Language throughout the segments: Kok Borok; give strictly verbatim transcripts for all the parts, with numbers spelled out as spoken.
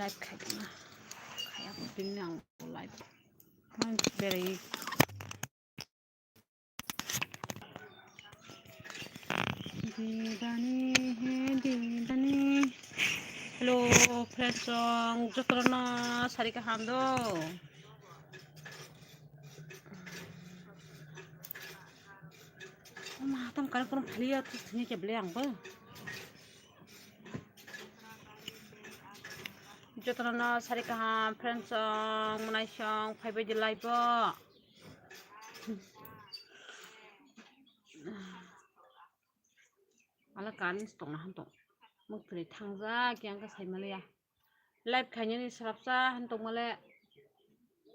Live khaikha na. Khaya ko tini ang live. Mang berai. Didani he didani. Hello, friends song, jotono sari kaham do. Ma, tam kare kono phaliya, tu sini ke bele ang bo. Jotono sari kaham, friends song, mwnai song, phaibai di live o. Ala kanis tongna han tong. Muk twi thangjak yang ka sai maliya. Live khainani srapsa han tong male.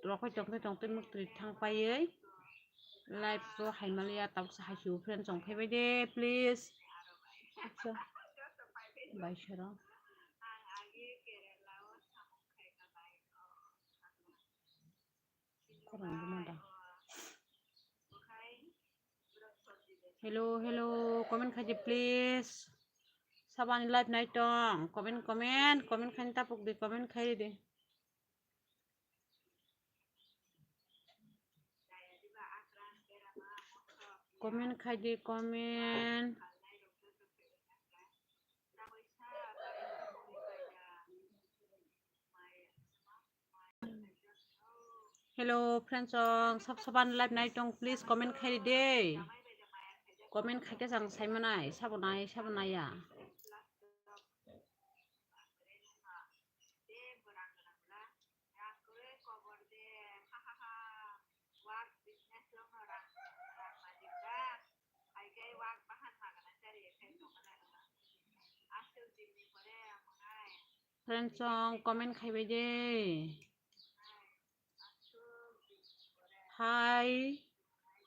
Rokoi tongtwi tongtwi muk twi thang paiwi. Live bo hai maliya, tabuk sa hai su friend chong phaibai de, please. Acha. Bai sero. Hello, hello, comment khaidi please. Sabani live nai tong, comment, comment, comment khaini tapuk di, comment khaidi. Comment khaidi, comment. Hello, friends song, sab saban live nai tong, please comment khaidi de. Comment khaikhe jang sai manai, sabo nai, sabo nai ya. Friends song comment khaibai de. Hai.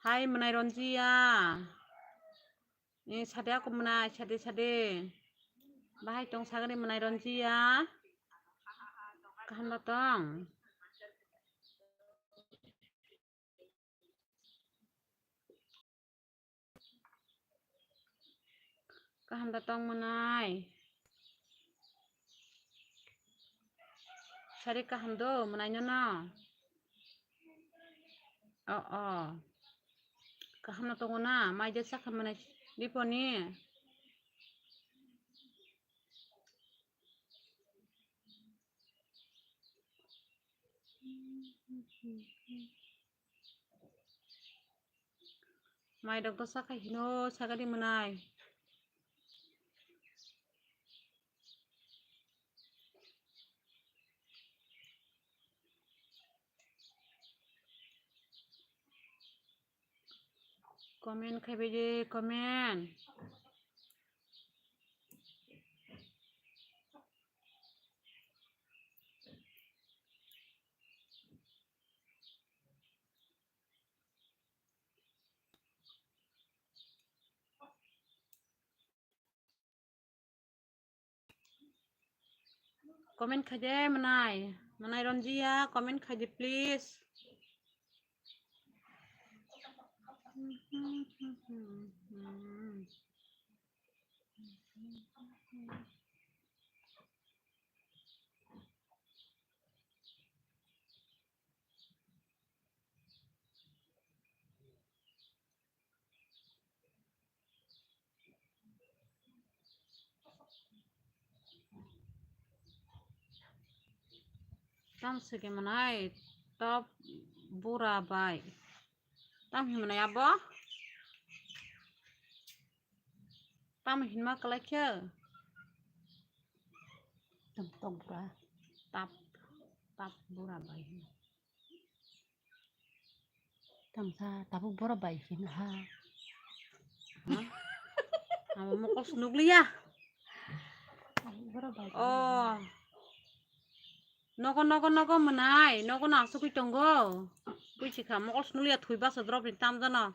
Hai mwnai Ronjia. Ni sade ako mwnai, sade, sade. Bahai tong sagani mwnai Ronjia. Kaham da tong. Kaham da tong mwnai. Sari kaham do mwnai nono. O, o. Kaham no tongo na, mai de sakha mwnai Diponi. Mai rok dosa khai hino sagadi mwnai. Comment khaibai de, comment. Comment khaide mwnai, mwnai Ronjia, comment khaide please. Tam se ke mwnai top bura bai. Tam hi mwnai abo? Tam hinma kwlai khe? Tam top bura. Tap, tap bura bai. Tamsa tabuk borok bai hino ha. Ha? Amo mokol se nukliya. Tabuk borok bai hino ha. Oh. Nogo, nogo, nogo mwnai. Nogo no asugwi tongo. Bui sikha mokol se nukliya thwi basa drop ni tamjano.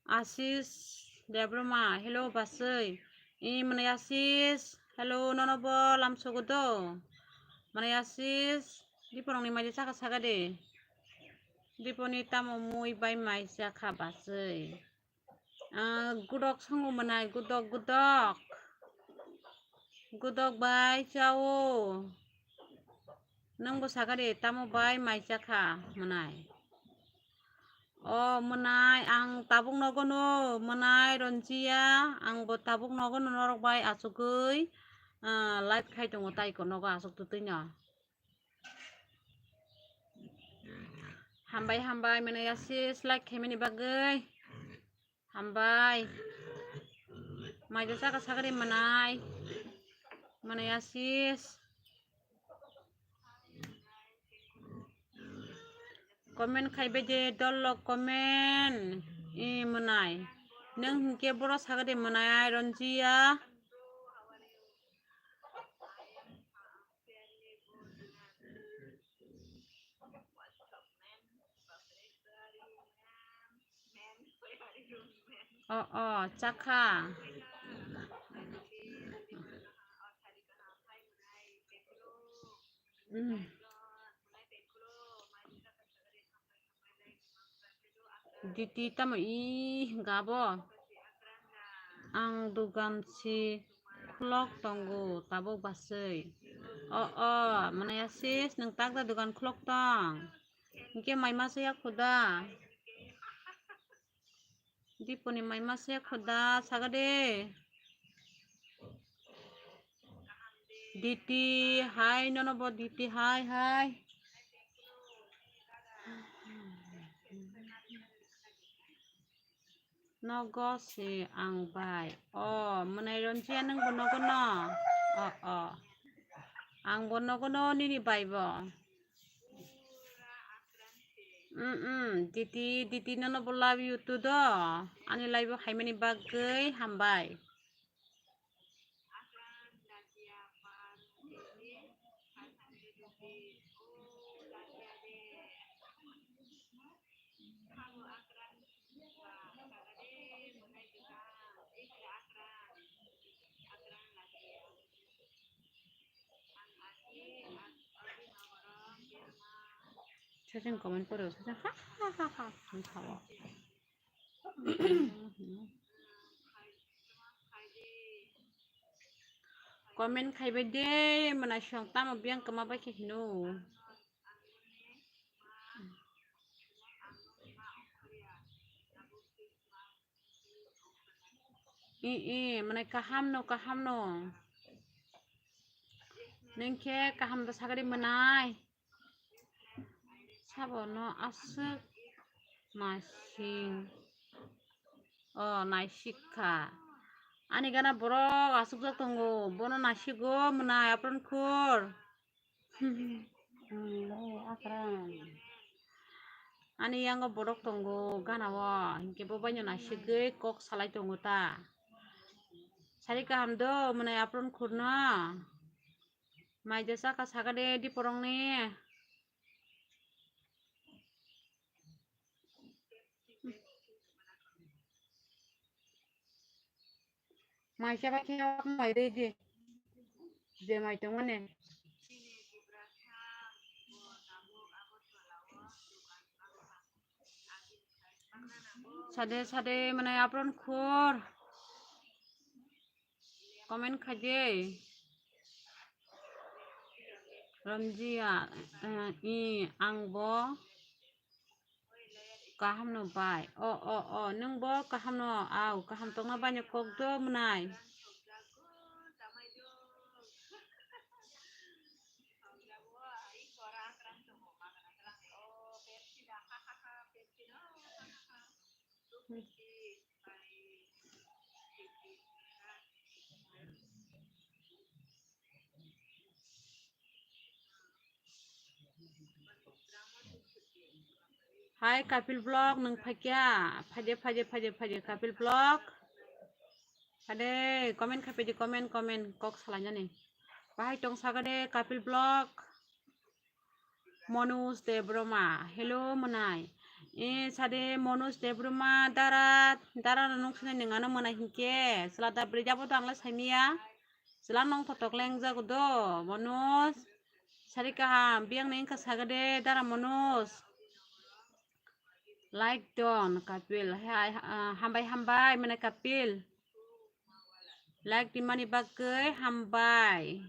Asis Debbarma, hello baswi. I mwnai Asis, hello, nono bo lamsogo do. Mwnai Asis, Diporongni maide chakha saka de. Diponi tamo mui bai mai chakha baswi. Ah, gudok songo mwnai, gudok, gudok. Godok bai chao. Nwng bo sakha de, tamo bai mai chakha mwnai. O mwnai, ang tabuk nogo no, mwnai Ronjia, ang bo tabuk nogo no norok bai achugwi, ah, live khai tongo, tai ko nogo achuk twtwi no. Hambai, hambai, mwnai asis like khaimani bagwi. Hambai. Mai do chaka sagri mwnai. Mwnai asis. Comment khaibai de, dol lok comment. I mwnai. Nwng hinkhe boro sagri mwnai, Ronjia. O, o, chakha. Mm. Diti tamo i gabo. Ang dugan si khulok tongo tabuk basui. O, o, mwnai asis nwng takda dugan khulok tong. Hinkhe mai masa ya khuda. Diponi mai masa ya khuda sagade. Diti hai, nono bo diti hai hai. Nogo se ang bai. O, mwnai Ronjia nwng bo nogo no? O, o. Ang bo nogo no nini bai bo. Mm, mm. Diti, diti nono bo love you too do. Ani live o haimani bagwi hambai. Sejeng comment koro, sejeng ha ha ha ha ha. Comment khaibai de, mwnai song tamo biyang kwma bai khe hino. I, i, mwnai kaham no, kaham no. Nwng khe kaham da sagri mwnai. Sabo no aswk naising. O, naisik kha. Ani gana borok aswkjak tongo. Bono naisigo mwnai apron khur. Hmm, le, akran. Ani yango borok tongo gana o. Hinkhe bo baino naisigwi kok salai tongo ta. Sari kaham do, mwnai apron khurno. Mai de chaka sagade diporongni. Mai chaba khe mai ready. Je mai tongmani. Sade, sade, mwnai apron khur. Comment khaidi. Ramjia, eh, i, ang bo kaham no bai. O, o, o, nwng bo kaham no, au, kaham tongna bai no kok do mwnai. Hai Kapil Vlog, nwng phaikya? Phaide, phaide, phaide, phaide, Kapil Vlog. Phaide, comment khai phaide, comment, comment, kok salainani. Bahai tong sagade Kapil Vlog. Manoj Debbarma, hello mwnai. E, sade Manoj Debbarma, dara, dara no nung sinai nwng ano mwnai hinkhe. Chwla da bwrwi jabo to ang le saimanya. Chwla nong thotok leng jago do, Manoj. Sari kaham, biyang ni wngkha sagade, dara Manoj. Like don, Kapil. Hai, ah, hambai, hambai, mwnai Kapil. Like rimani bagwi hambai.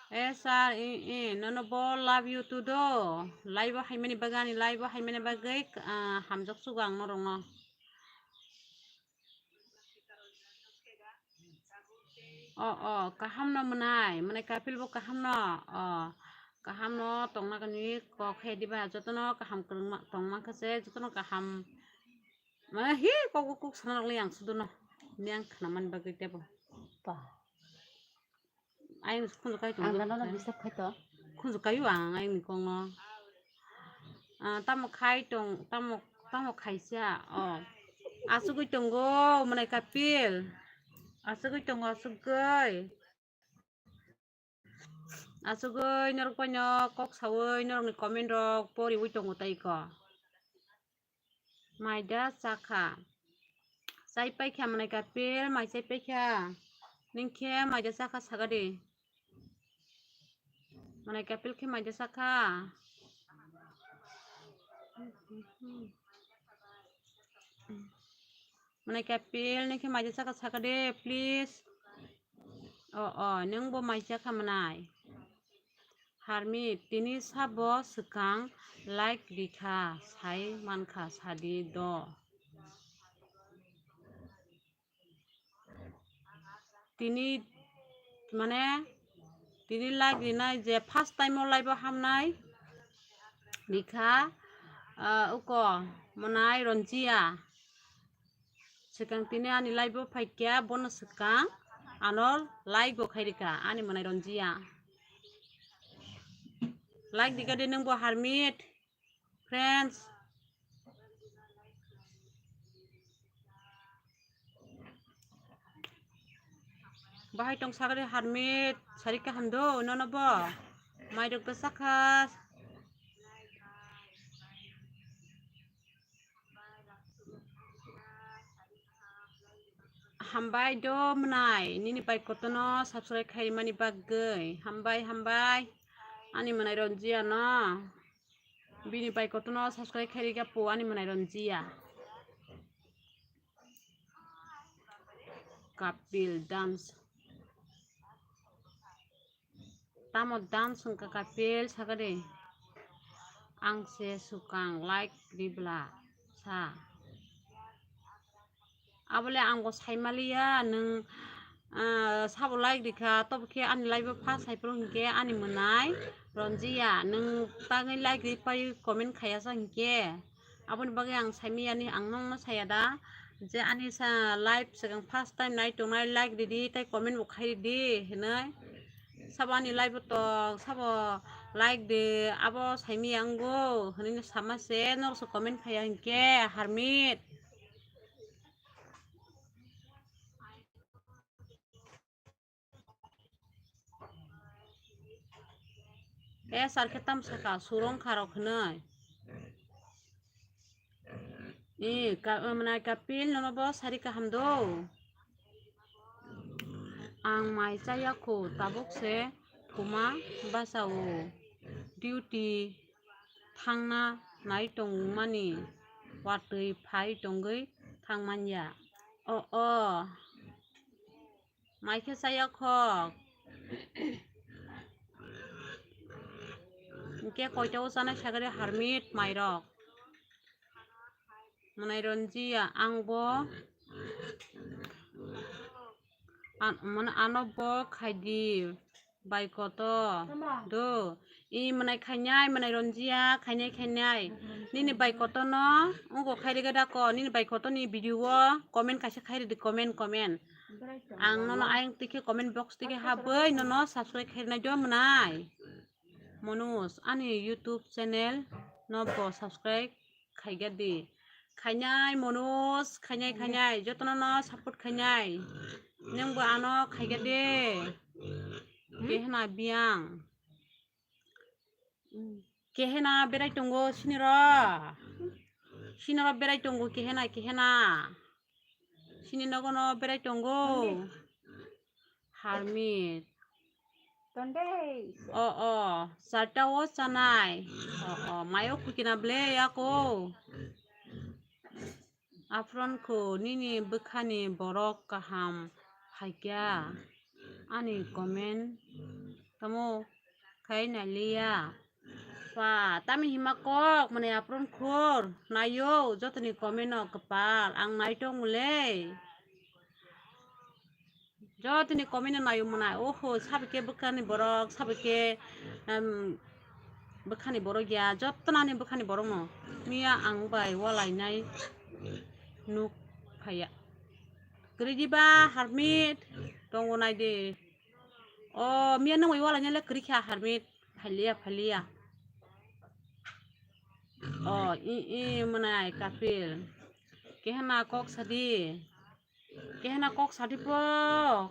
Eh, sir, eh, eh, nono bo love you too do. Live o haimani bagwi, ani live o haimani bagwi, ah, hamjak sugo ang norokno. O, o, kaham no mwnai, mwnai kapil bo kaham no, o, kaham no tongna kani kok he diba, jotono kaham kwrwngma tongma khe se, jotono kaham, mane hi kok kok sana rok le yang sudo no, ni ang khna man bagwi tebo. Pa. Ayang khunju kai tong. Ang dano na disturb khai to. Khunju kayu ang ayang ni kong no. Ah, tamo khai tong, tamo, tamo khaisa, o. Asugwi tongo, mwnai kapil. Asugwi tongo, asugwi. Asugwi norok paino kok sawi norokni comment rok poriwi tongo tei ko. Maida chakha. Chai paikha mwnai kapil, mai chai paikha. Ningkhe maida chakha sagadi. Mwnai kapil khe maida chakha. Mwnai kapil ningkhe maida chakha sagadi, please. O, o, nwngbo mai chakha mwnai. Harmit, tini sabo swkang like rikha, sai mankha sadi do. Tini, mane, tini like rinai je first time o live o hamnai rikha, ah, uko, mwnai Ronjia. Swkang tini ani live o phaikya, bono swkang ano like bo khairika, ani mwnai Ronjia. Like dikha de nwngbo Harmit, friends. Bahai tong sagri Harmit, sari kaham do, nono bo. Mai rok da sakha. Hambai do mwnai, nini bai kotono subscribe khaimani bagwi. Hambai, hambai. Ani mwnai Ronjia no. Bini bai kotono subscribe khairika po ani mwnai Ronjia. Kapil dance. Tamo dance wngkha Kapil sakadi. Ang se swkang like ribla sa. Abole ang bo saimaliya nwng, ah, sabo like rikha, tobo khe ani live o first haiphuru hinkhe ani mwnai Ronjia, nwng tangwi like ripai comment khayasa hinkhe. Aboni bagwi ang saimiyani, ang nokno saya da je ani sa live swkang first time nai tongnai like ridi tei comment bo khai ridi hinwi. Sabo ani live o tong, sabo like de, abo saimiya wngo hinwi sama se norok se comment khaya hinkhe Harmit. E sar khe tam saka surong kharok hinwi. E ka-, mwnai Kapil nono bo sari kaham do. Ang mai chaya kho tabuk se thuma basa o. Duty thangna nai tongmani watwi phai tongwi thangmanya. O, o. Mai khe chaya khok. Hwnkhe koita o chanai sagari Harmit mairok. Mwnai Ronjia, ang bo an-, mane ano bo khaidi bai koto do. I mwnai khainai, mwnai Ronjia, khainai, khainai. Nini bai koto no, ungo khairega da ko, nini bai koto ni video o comment kaisa khairidi, comment, comment. Ang nono ayang tikhe comment box tikhe habwi nono subscribe khairnai do mwnai. Manoj, ani YouTube channel no bo subscribe khaiga di. Khainai Manoj, khainai, khainai, jotono no support khainai. Nwng bo ano khaiga de. Kehna biyang. Kehena berai tongo siniro. Siniro berai tongo kehena, kehena. Sini nogono berai tongo. Harmit. Tondei. O, o, charta o chanai. O, o, mayo khukina ble yako. Apron kho nini bwkhani borok kaham phaikya ani comment tamo khai naliya. Pa tami hima kok mane apron khor nayo jotoni comment no kwpal ang nai tong le. Jotoni comment no nayo mwnai, oho, sabike bwkhani borok, sabike, em, bwkhani borok ya, jotonani bwkhani borok no. Miya ang bai walainai nuk phaiya. Kwrwi diba, Harmit, tongo nai di. O, miya nang bai walainai le kwrwi kha, Harmit, phaliya, phaliya. O, i, i, mwnai, Kapil. Kehena kok sadi. Kehena kok sadi po,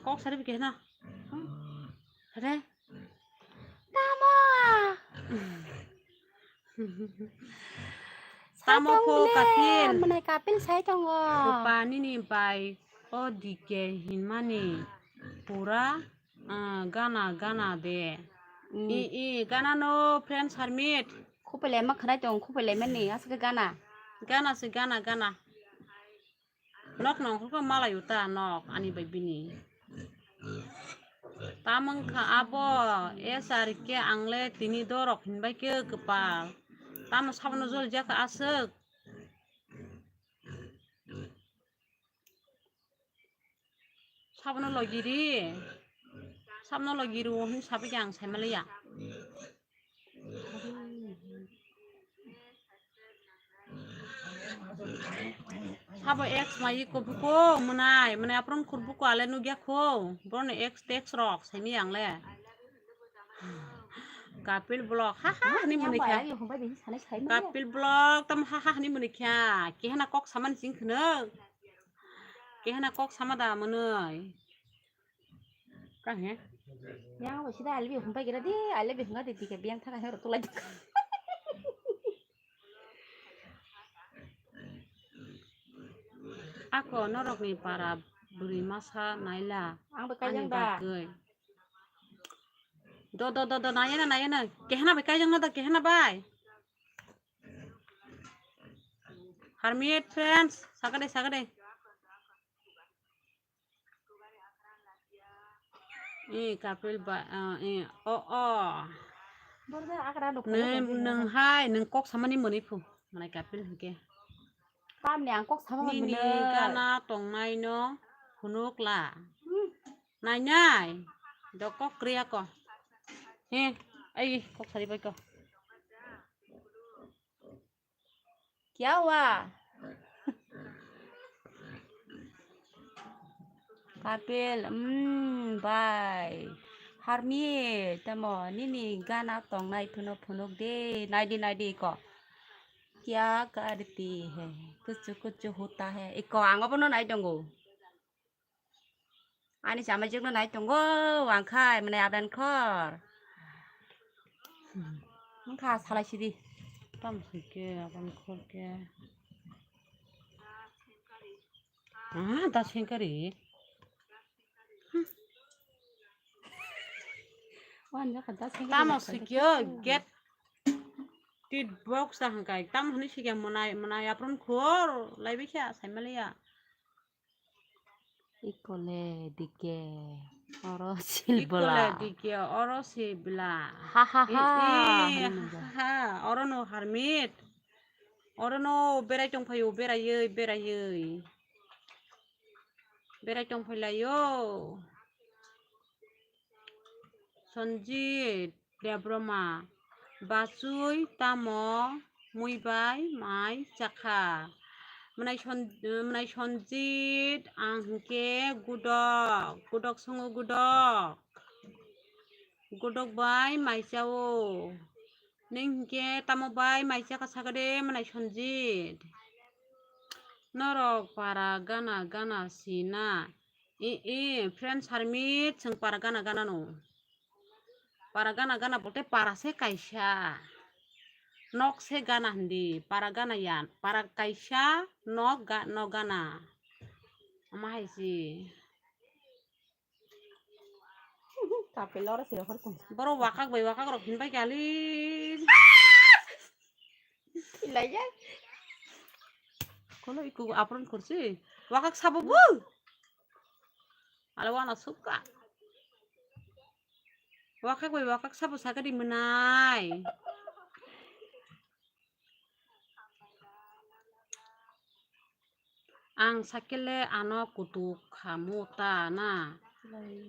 kok sadi po kehena. Re? Tamo. Tamo po Kapil. Mwnai Kapil sai tongo. Rupani ni bai o dike hinmani pura, ah, gana, gana de. Mm. I, i, gana no friends Harmit. Khupele ma khanai tong, khupele mani, asake gana. Gana se gana, gana. Nok nongkhorkhe malai uta nok ani bai bini. Tamwng kha abo S R K ang le tini dorok hinbai khe kwpal. Tamo sabono jol jak aswk. Sabono logi ri. Sabono logi ru hin sabai ang sai maliya. Sabo ex mai ko buko mwnai, mwnai apron khur buko ale nugya kho. Boroni ex tex rok saimi ang le. Kapil blog, ha ha, hani muni kha. Kapil blog, tam ha ha, hani muni kha. Kehena kok saman sing khno. Kehena kok sama da mwnai. Kang he? Yang abo sida albi humpai kira di, albi hunga di tiga biang thang he rotulai. Ako norok ni para bwrwi masa naila. Ang bai kaijang da. Bagwi. Do, do, do, do, naya na, naya na. Kehena bai kaijang na da, kehena bai. Harmit friends, sagade, sagade. Eh, Kapil ba, ah, eh, oh, oh. Neng, neng hai, neng kok samani mani phu. Mana Kapil hingke. Tamni ang kok sama mani. Nini gana tongnai no phunuk la. Hmm. Nai nai. Do kok kriya ko. Eh, ai, kok sari bai ko. Kya hua? Kapil, mm, bai. Harmi, tamo, nini gana tongnai phunuk phunuk de, naidi naidi ko. Kya karti hai, kuchu kuchu hota hai. Iko, ang abono nai tongo. Ani samajwkno nai tongo, wngkhai mwnai adan khor. Wngkha salai sidi. Tam sike adan khor ke. Ah, da sengkari. Wan jaka da sengkari. Tamo sikyo, get tit box da hangkai. Tam hwnwi sikya mwnai, mwnai apron khor, lai bikha, saimaliya. Ikole dike oro silbla. Ikole dike oro silbla. Ha, ha, ha. I, i, ha, ha, ha. Oro no harmit. Oro no berai tongphaio, beraioi, beraioi. Berai tongphailaio. Sanjit. Debbarma, bachwi tamo mui bai mai chakha? Mwnai Son-, mwnai Sanjit, ang hwnkhe gudok, gudok songo gudok. Gudok bai mai chao. Nwng hwnkhe tamo bai mai chakha sakade mwnai Sanjit? Norok para gana gana sina. I, i, friends harmit, chwng para gana gana no. Para gana gana bolte para se kaisa. Nok se gana hindi, para gana ya. Para kaisa, nok ga-, nok gana. Ama hai si. Kapil oro siro hor tong. Boro wakak bai wakak rok hin bai kali. Ilai ya. Kono iku apron kursi. Wakak sabo bu. Ala wana sukka. Wakak bai wakak sabo sakadi menai. Ang sakele ano kutuk khamu ta na.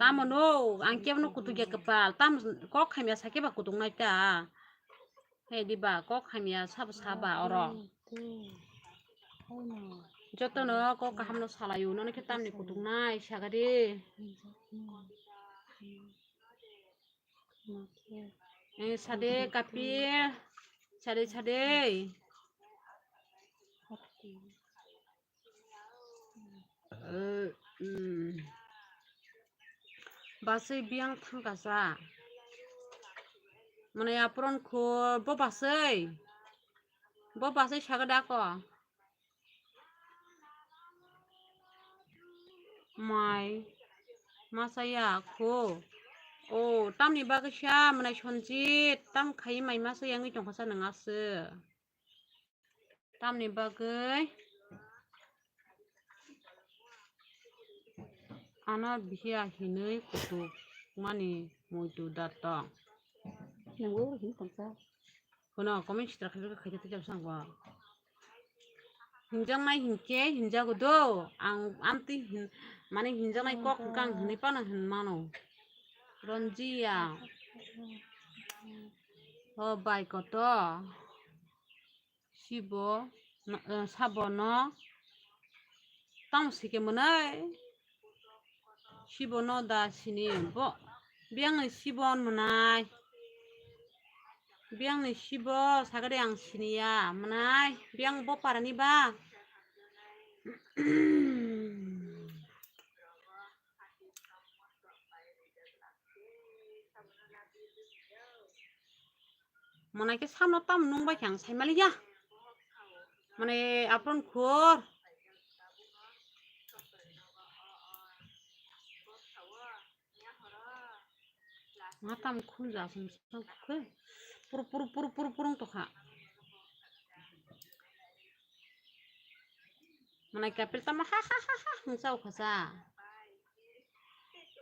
Tamo no, ang kebo no kutuk ya kepal. Tam kok khamya sake ba kutuk nai ta. He di ba, kok hamya sabo saba oro. Jotono kok kahamno salayo, nono khe tamni kutuknai sagadi. Eh, sade kapi, sade, sade. Eh, mm. Basui biyang thangkasa. Mane apron kho bo basui. Bo basui saga dako. Mai. Masaya kho. O, tamni bagwi sa mane Sonjit. Tam khai mai masa yangwi tongkha sa nang aswk. Tamni bagwi ano biya hinwi kutuk mani muitu da tong. Nangbo hin tongsa. Kono comment sitra khai khai tei jabsang bo. Hinjaknai hinkhe hinjago do. Ang amtwi hin, mane hinjaknai kok hwnkhe ang hinwi phano hin mano. Ronjiya. O bai koto. Sibo no, eh, sabono tamo sike mwnai. Sibono da sini bo. Biyangni sibon mwnai. Biyangni sibo sagade ang siniya mwnai. Biyang bo parani ba. Mane khe samno tam nung bai khe ang sai maliya. Mane apron khor. Nga tam khunja sum sum khe. Pur pur pur pur purung tokha. Mane kapil tamo ha ha ha ha hung chao khasa.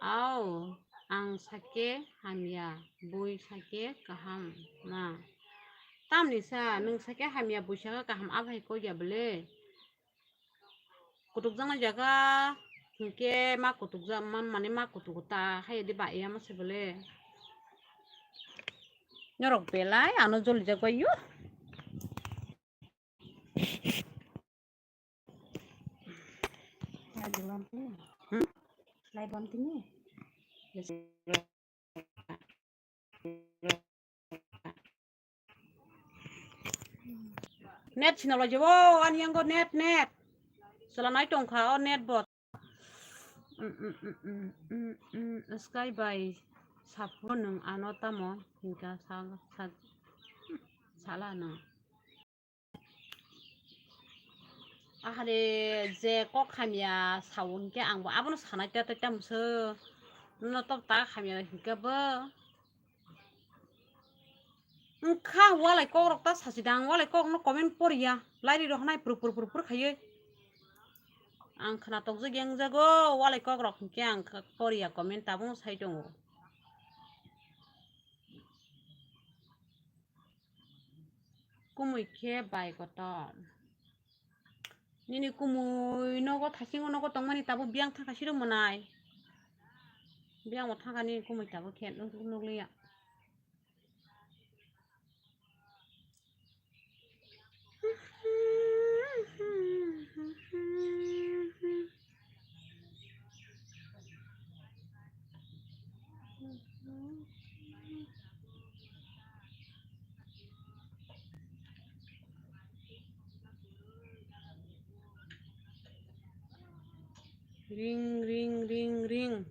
Au, ang sake hamya, bui sake kaham na. Tamni sa, nwng sake hamya, bui sake kaham, abai kok ya bele. Kutuk jana jaga, hingke ma kutuk ja, ma, mane ma kutuk ta, hai di ba iya ma se bele. Nyorok belai, ano joli jak bai yo. Hmm? Net sina lo jebo, ani yang go net, net. Sala nai tong kha, o net bot. Mm, mm, mm, mm, mm, mm, sky by sapo nung ano tamo, hingka sa, sa, sala nung. Ahare je kok hamya sao hingke ang bo abono sanai ta ta tamso. Nono tok ta hamya hingke bo. Wngkha walai kok rok ta sachi dang, walai kok no comment poriya. Lairi rok hanai pur pur pur pur khaiwi. Ang khna tokjak yang jago, walai kok rok hingke ang kha-, poriya comment tabung sai tongo. Kumui khe bai kotor. Nini kumui nogo thaisingo nogo tongmani tabuk biyang thangkha siro mwnai. Biyang bo thangkha nini kumui tabuk khe nuk-, nukliya. Ring, ring, ring, ring.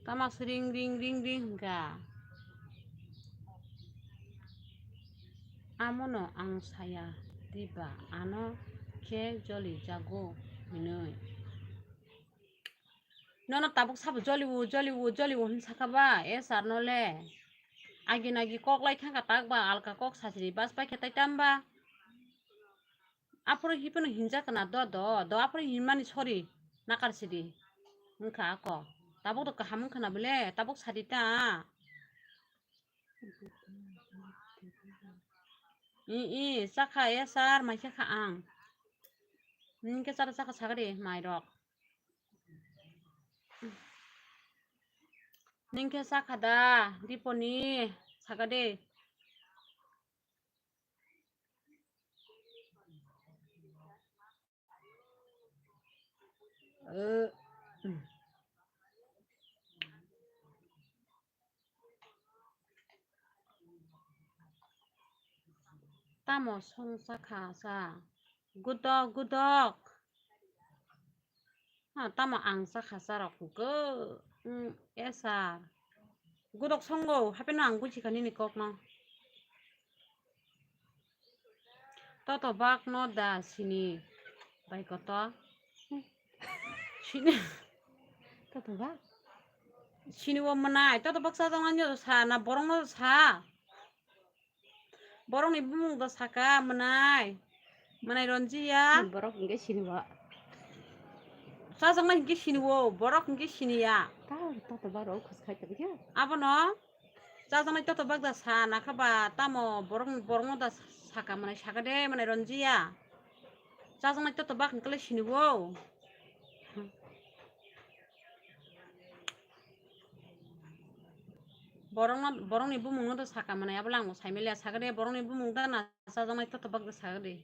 Tama se ring, ring, ring, ring hingka. Amono ang saya diba, ano khe joli jago hinui. Nono tabuk sabo joliwo, joliwo, joliwo hin saka ba, e sir no le. Agi nagi kok lai thangka tak ba, alka kok sachiri bas pai khe tai tam ba. Aphuru hiphano hinjak na do, do, do aphuru hinmani sorry nakar sidi. Wngkha ako. Tabuk do kaham wngkha na bole, tabuk sadi ta. I, i, chakha, e sir, mai chakha ang. Nini khe chara chakha sagadi mairok. Nini khe chakha da, Diponi, sagadi. Tamo song chakha sa? Gudok, gudok. Ha, tamo ang chakha charok hwnkhe? Mm, e sir. Gudok songo, hapheno ang bujikhani ni kokno. Toto bak no da sini bai koto. Sini. Toto bak? Sini o mwnai, toto bak chajaknai no sa, na borok no sa. Borok ni bumung do saka mwnai. Mwnai Ronjiya. Borok hwnkhe sini o. Chajaknai hwnkhe sini o, borok hwnkhe sini ya. Ta, toto bak rok khos khai tabikhe. Abono. Chajaknai toto bak da sa nakha ba, tamo borok, borokno da saka mwnai saka de mwnai Ronjiya. Chajaknai toto bak hwnkhe sini o. Borokno, borokni bumungno da saka mwnai, abo langbo saimaliya saka de, borokni bumung da na chajaknai toto bak da saka de.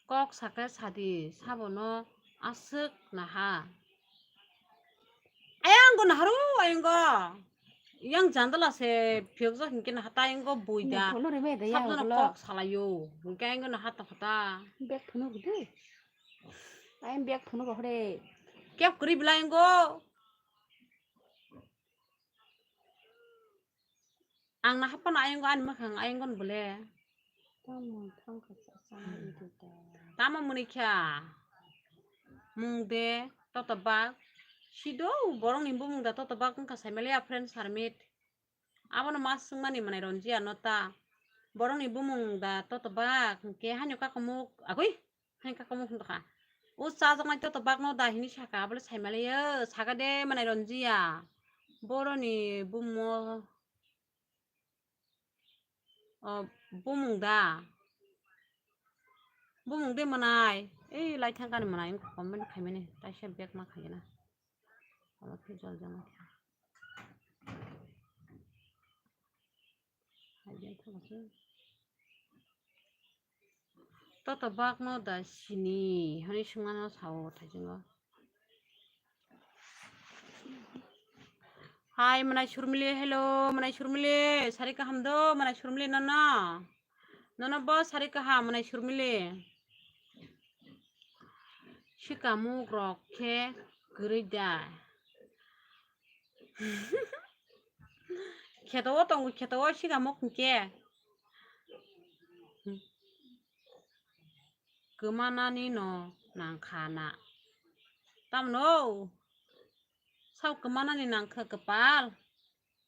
Kok sakhe sadi, sabono aswk naha. Ayang go naharu, ayang go. Yang jandala se phiyokjak hinkhe naha ta ayang go bui da. Phone rimai da ya. Sabjano ulo kok salayo. Hinkhe ayang go naha ta phata. Bag phone rwdi. Ayang bag phone rw hore. Kep kri bila ayang go. Ang na hapano ayang go ani makhang ayang go bole. Tamo thang kha sa sa idi da. Tamo muni kha. Mung de toto bak. Sido borok ni bumung da toto bak wngkha saimaliya friend sarmit. Abono ma swngmani mwnai Ronjiya no ta. Borok ni bumung da toto bak hwnkhe haino kakamuk agoi. Hai kakamuk hwnkha. O chajaknai toto bakno da hini saka, abole saimaliya, saka de mwnai Ronjiya. Boroni bumo, o, bumung da. Bumung de mwnai. Ei, lai thangkani mwnai, comment khaimani, taisa bag ma khaina. Abo khe jol jang khe. Hai de thangkha. Toto bakno da sini, hwnwi swngmano sao thaisingo. Hai, mwnai Surmili, hello, mwnai Surmili, sari kaham do, mwnai Surmili nono? Nono bo sari kaham, mwnai Surmili? Sikamuk rok khe kwrwi da. Kheto o tongo, kheto o sikamuk hwnkhe. Kwmanani no nangkha na. Tamno? Sao kwmanani nangkha kwpal?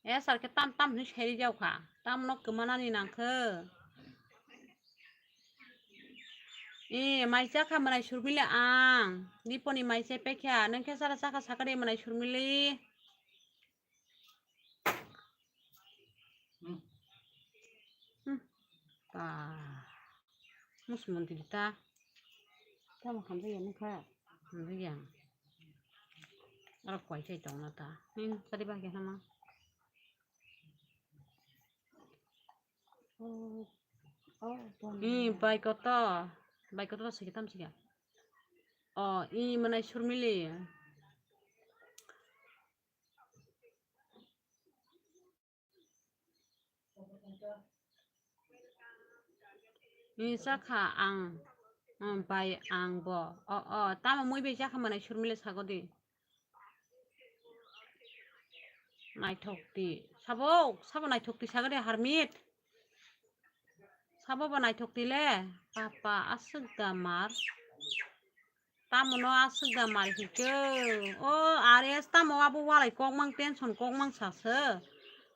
E sar khe tam tam hwnwi sairi jaukha. Tamno kwmanani nangkha? E, mai chakha mwnai Surmili ang. Diponi mai chai paikha. Nwng khe sara chakha sakari mwnai Surmili. Hmm. Hmm. Ta. Mus monti ta. Tamo hamjak ya nukha. Hamjak ya. Aro koi chai tong na ta. Hin, sari ba khe hama. Oh. Oh, bon. Ih, bai koto. Bai koto sigi tam sigi. Oh, ih, mwnai Surmili. Ni chakha ang, um, bai ang bo. O, o, tamo mui bai chakha mwnai Surmili sagodi. Naithok di. Sabo, sabo naithok di sagodi harmit. Sabo bo naithok di le. Papa aswk da mar. Tamo no aswk da mari hwnkhe. O R S tamo abo walai kok mang tension kok mang sasa.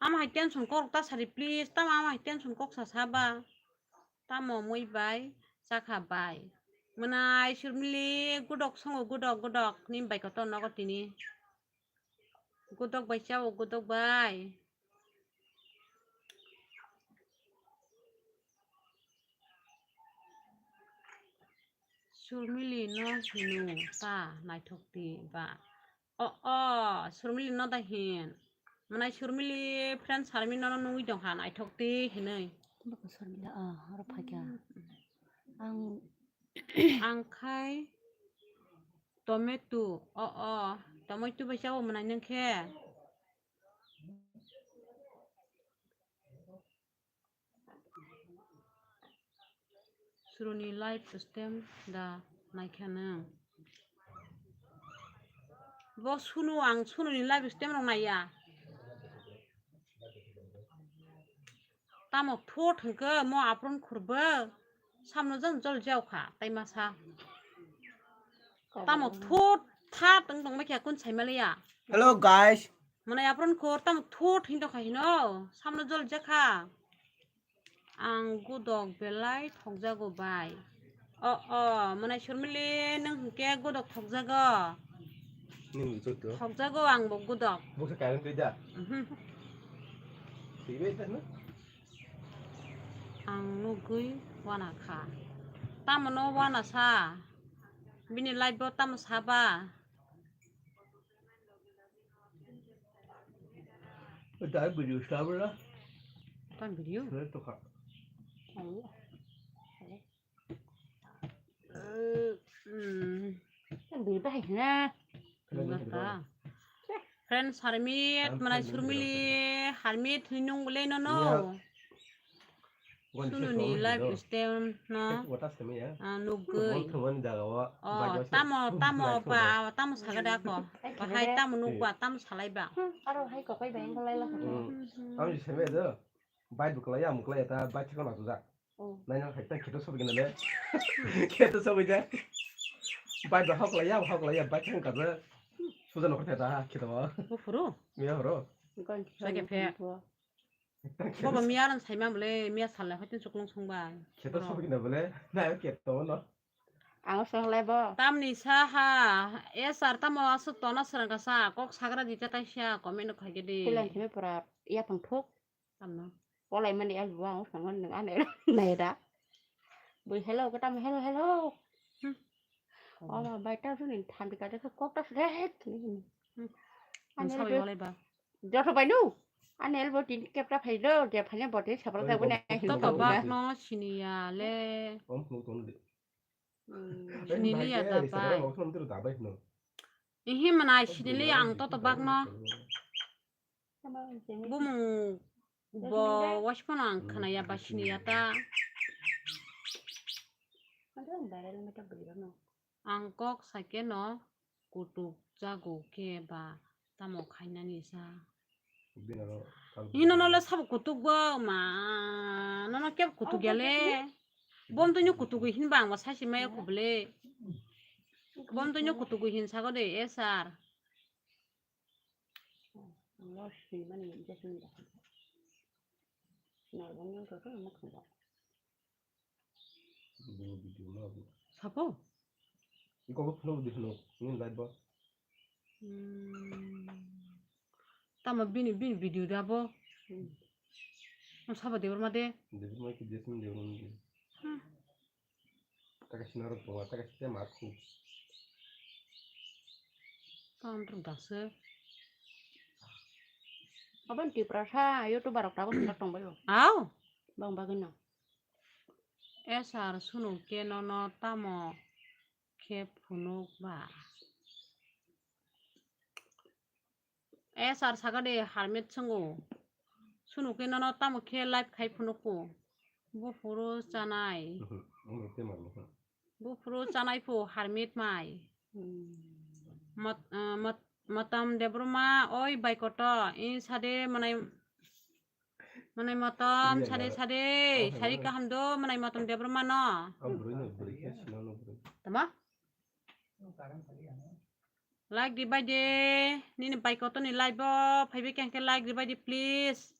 Ama hai tension kok ta sari please. Tamo ama hai tension kok sasa ba. Tamo mui bai chakha bai. Mwnai Surmili gudok songo gudok gudok ni bai kotor nogo tini. Gudok bai chao gudok bai. Surmili no hino ta naithok di ba. O o Surmili no da hin. Mwnai Surmili friend Sarmi no nungwi tong kha naithok di hinwi. Bako Surmili o oro phakya. Ang ang khai tomato o o tomato bai chao mwnai nung khe. Suruni live stream da naikha nang. Bo sunu ang sununi live stream rok naiya. Tamo thot hwnkhe mo apron khurbo samno jang jol jao kha tai masa. Tamo thot that wng tong kha kun sai maliya. Hello guys. Mane apron khur tamo thot hin tong kha hino samno jol jakha. Ang gudok belai thokjago bai. O o mwnai Surmili nwng hwnkhe gudok thokjago. Nini joto. Thokjago ang bo gudok. Buksa kairang twi da. Mhm. Twi bai da no. Ang nugwi wana kha. Tamo no wana sa. Bini life bo tamo saba. Dai video stabra. Tan video? Sre to kha. Ayo. Eh, hmm. Tan video bahai na. Nungkha. Friend Sarmit, mwnai Surmili, Harmit hinwi nung bole no no. Sunu ni live stream no. Wata sami ya. Ah, nugwi. Wong thumani jaga wa. Oh, tamo, tamo pa, tamo sagada ko. Bahai tamo nugwa, tamo salai ba. Aro hai ko kai ba engko lai la. Am ji sami do. Bai buklai ya, muklai ya ta, bai chikon atu ja. Oh. Nai nang hai ta kheto sobi gina le. Kheto sobi ja. Bai ba hok lai ya, hok lai ya, bai chikon ka ja. Suja no khe ta kheto. Bufuru? Miya horo. Sake phe. Bobo miya ran saima bole, miya salnai hoitin chuklung songba. Kheto sobi gina bole, na kheto no. Ang song lai bo. Tamni sa ha, S R tamo aswk tona srang ka sa, kok sagra di ta kaisa, comment no khaike di. Tilang thime pura, ya pang thuk. Tamno. Polai mani ang buang, song nang ane, nai da. Bui hello, ka tam hello, hello. Hmm. Omo bai ta suni thambi ka de kok ta sret. Hmm. Ane sawi do. Walai ba. Joto bai nu. Ane elbo tin kep ta phai do, je phai ne bote sabra ta bune. Toto bak no siniya le. Om phunuk tong de. Hmm. Siniliya da bai. Ihi mana siniliya ang toto bak no. Bumung bo waspano ang khnaya ba siniya ta. Ang kok saikhe no kutuk jago khe ba tamo khainani sa. Hino no le sabo kutuk bo ma, nono kebo kutuk ya le. Bom to nyo kutuk hin ba ang ba saisi maya kubule. Bom to nyo kutuk hin sago de, eh, sir. Sabo? Iko ko phunuk di phunuk, ni live bo. Hmm. Tamo bini, bini video da bo. Hmm. Ang sabo Debbarma de. Debbarma ki Jasmine Debbarma de. Hmm. Taka sinaro tonga, taka site ma khu. Tamo rok daso. Abang Tiprasa, YouTuber rok tabo sinaro tongbaio. Au. Bang bagino. S R sunu ke nono tamo khe phunuk ba. S R saka de Harmit swngo. Sunu khe nono tamo khe live khai phunuk ko. Buphuru chanai. Mhm, ang rok te mar mo. Buphuru chanai phu Harmit mai. Hmm. Mot-, ah, mot-, Motom Debbarma, oi bai koto, in sade manai, manai Motom, sade, sade, sari kaham do, manai Motom Debbarma no. Tama? Like di bai de, nini bai koto ni live bo, phaibe kengke like di bai de, please.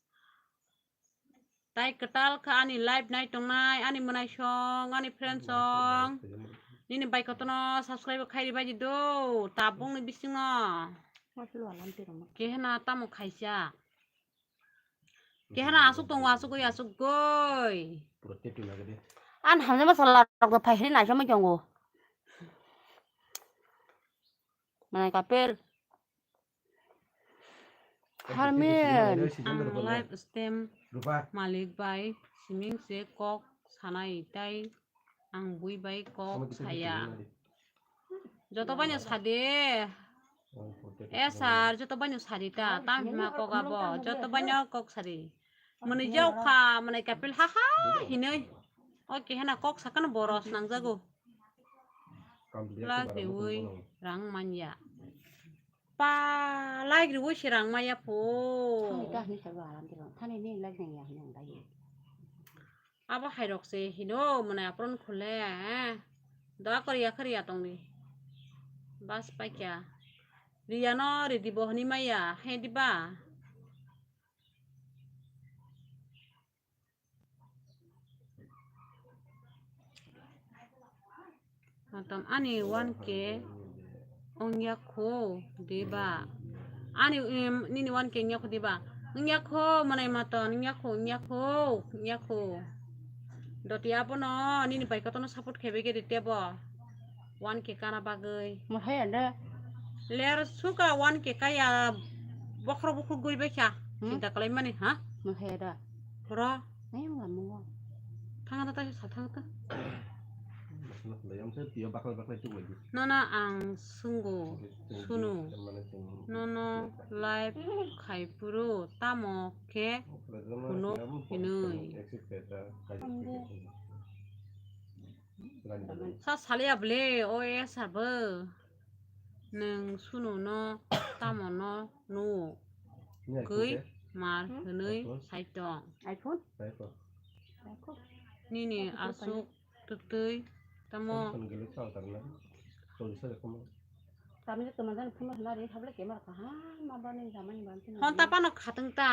Tai kwtal kha ani live nai tongnai, ani mwnaisong, ani friendsong. Nini bai kotono subscribe khai ribai di do, tabukni bisingo. Kehena tamo khaisa. Kehena asuk tongo, asuk goi, asuk goi. An hamjama sala rok do phai hini naisomai tongo. Manai kapel. Harmin. Ang live stem malik bai siming se kok sanai tai ang bui bai kok saya. Joto baino sade. Eh sir, joto baino sadi ta, tam hima kok abo, joto baino kok sadi. Mwnwi jao kha, mwnwi kapil ha ha hinwi. O kehena kok sakano boros nangjago. Like riwi rang manya. Pa like riwi se rang maya pho. Thani ta hini sago alam tiro. Thani ni like nang ya hini ang dai. Abo hai rok se hino mwnai apron khule. Doa kori ya kori ya tongdi. Bas paikya. Riya no ridi bo hini maya. He diba. Matom ani one K ongya kho diba? Ani, em, nini one K ongya kho diba? Ongya kho, mwnai maton, ongya kho, ongya kho, ongya kho. Doti abono nini bai kotono support khaibai khe ritebo. One K kana bagwi. Mo hai anda. Ler suka one K kaya bokhro bokhro gwi bai kha. Hmm? Chinta kalai mani, ha? Mo hai da. Ro. Ayang lamu. Thang ta ta sa thang ta. Nono ang sungo sunu. Nono live khai puru tamo khe kuno hinwi. Sa saliya ble o e sabo. Nwng sunu no tamo no nuo? Gwi mar hwnwi sai tong. iPhone? Nini aswk twtwi tamo? Honta pano khatwng ta.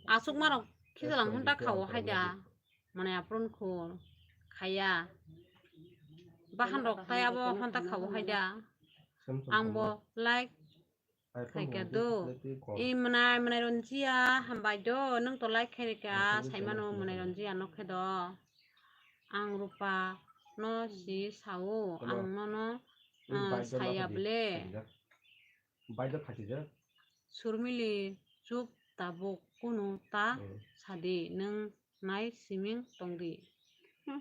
Aswk marok khijalang honta khao hai da. Mane apron khul khaya. Bahan rok tai abo honta khao hai da. Ang bo like khaikha do. I mwnai, mwnai Ronjia, hambai do. Nwng to like khairikha, saimano mwnai Ronjia nokhe do. Ang Rupa no si sao, ang nono, ah, saya ble. Surmili, chup tabuk kunu ta sadi, nwng nai siming tongdi. Hmm.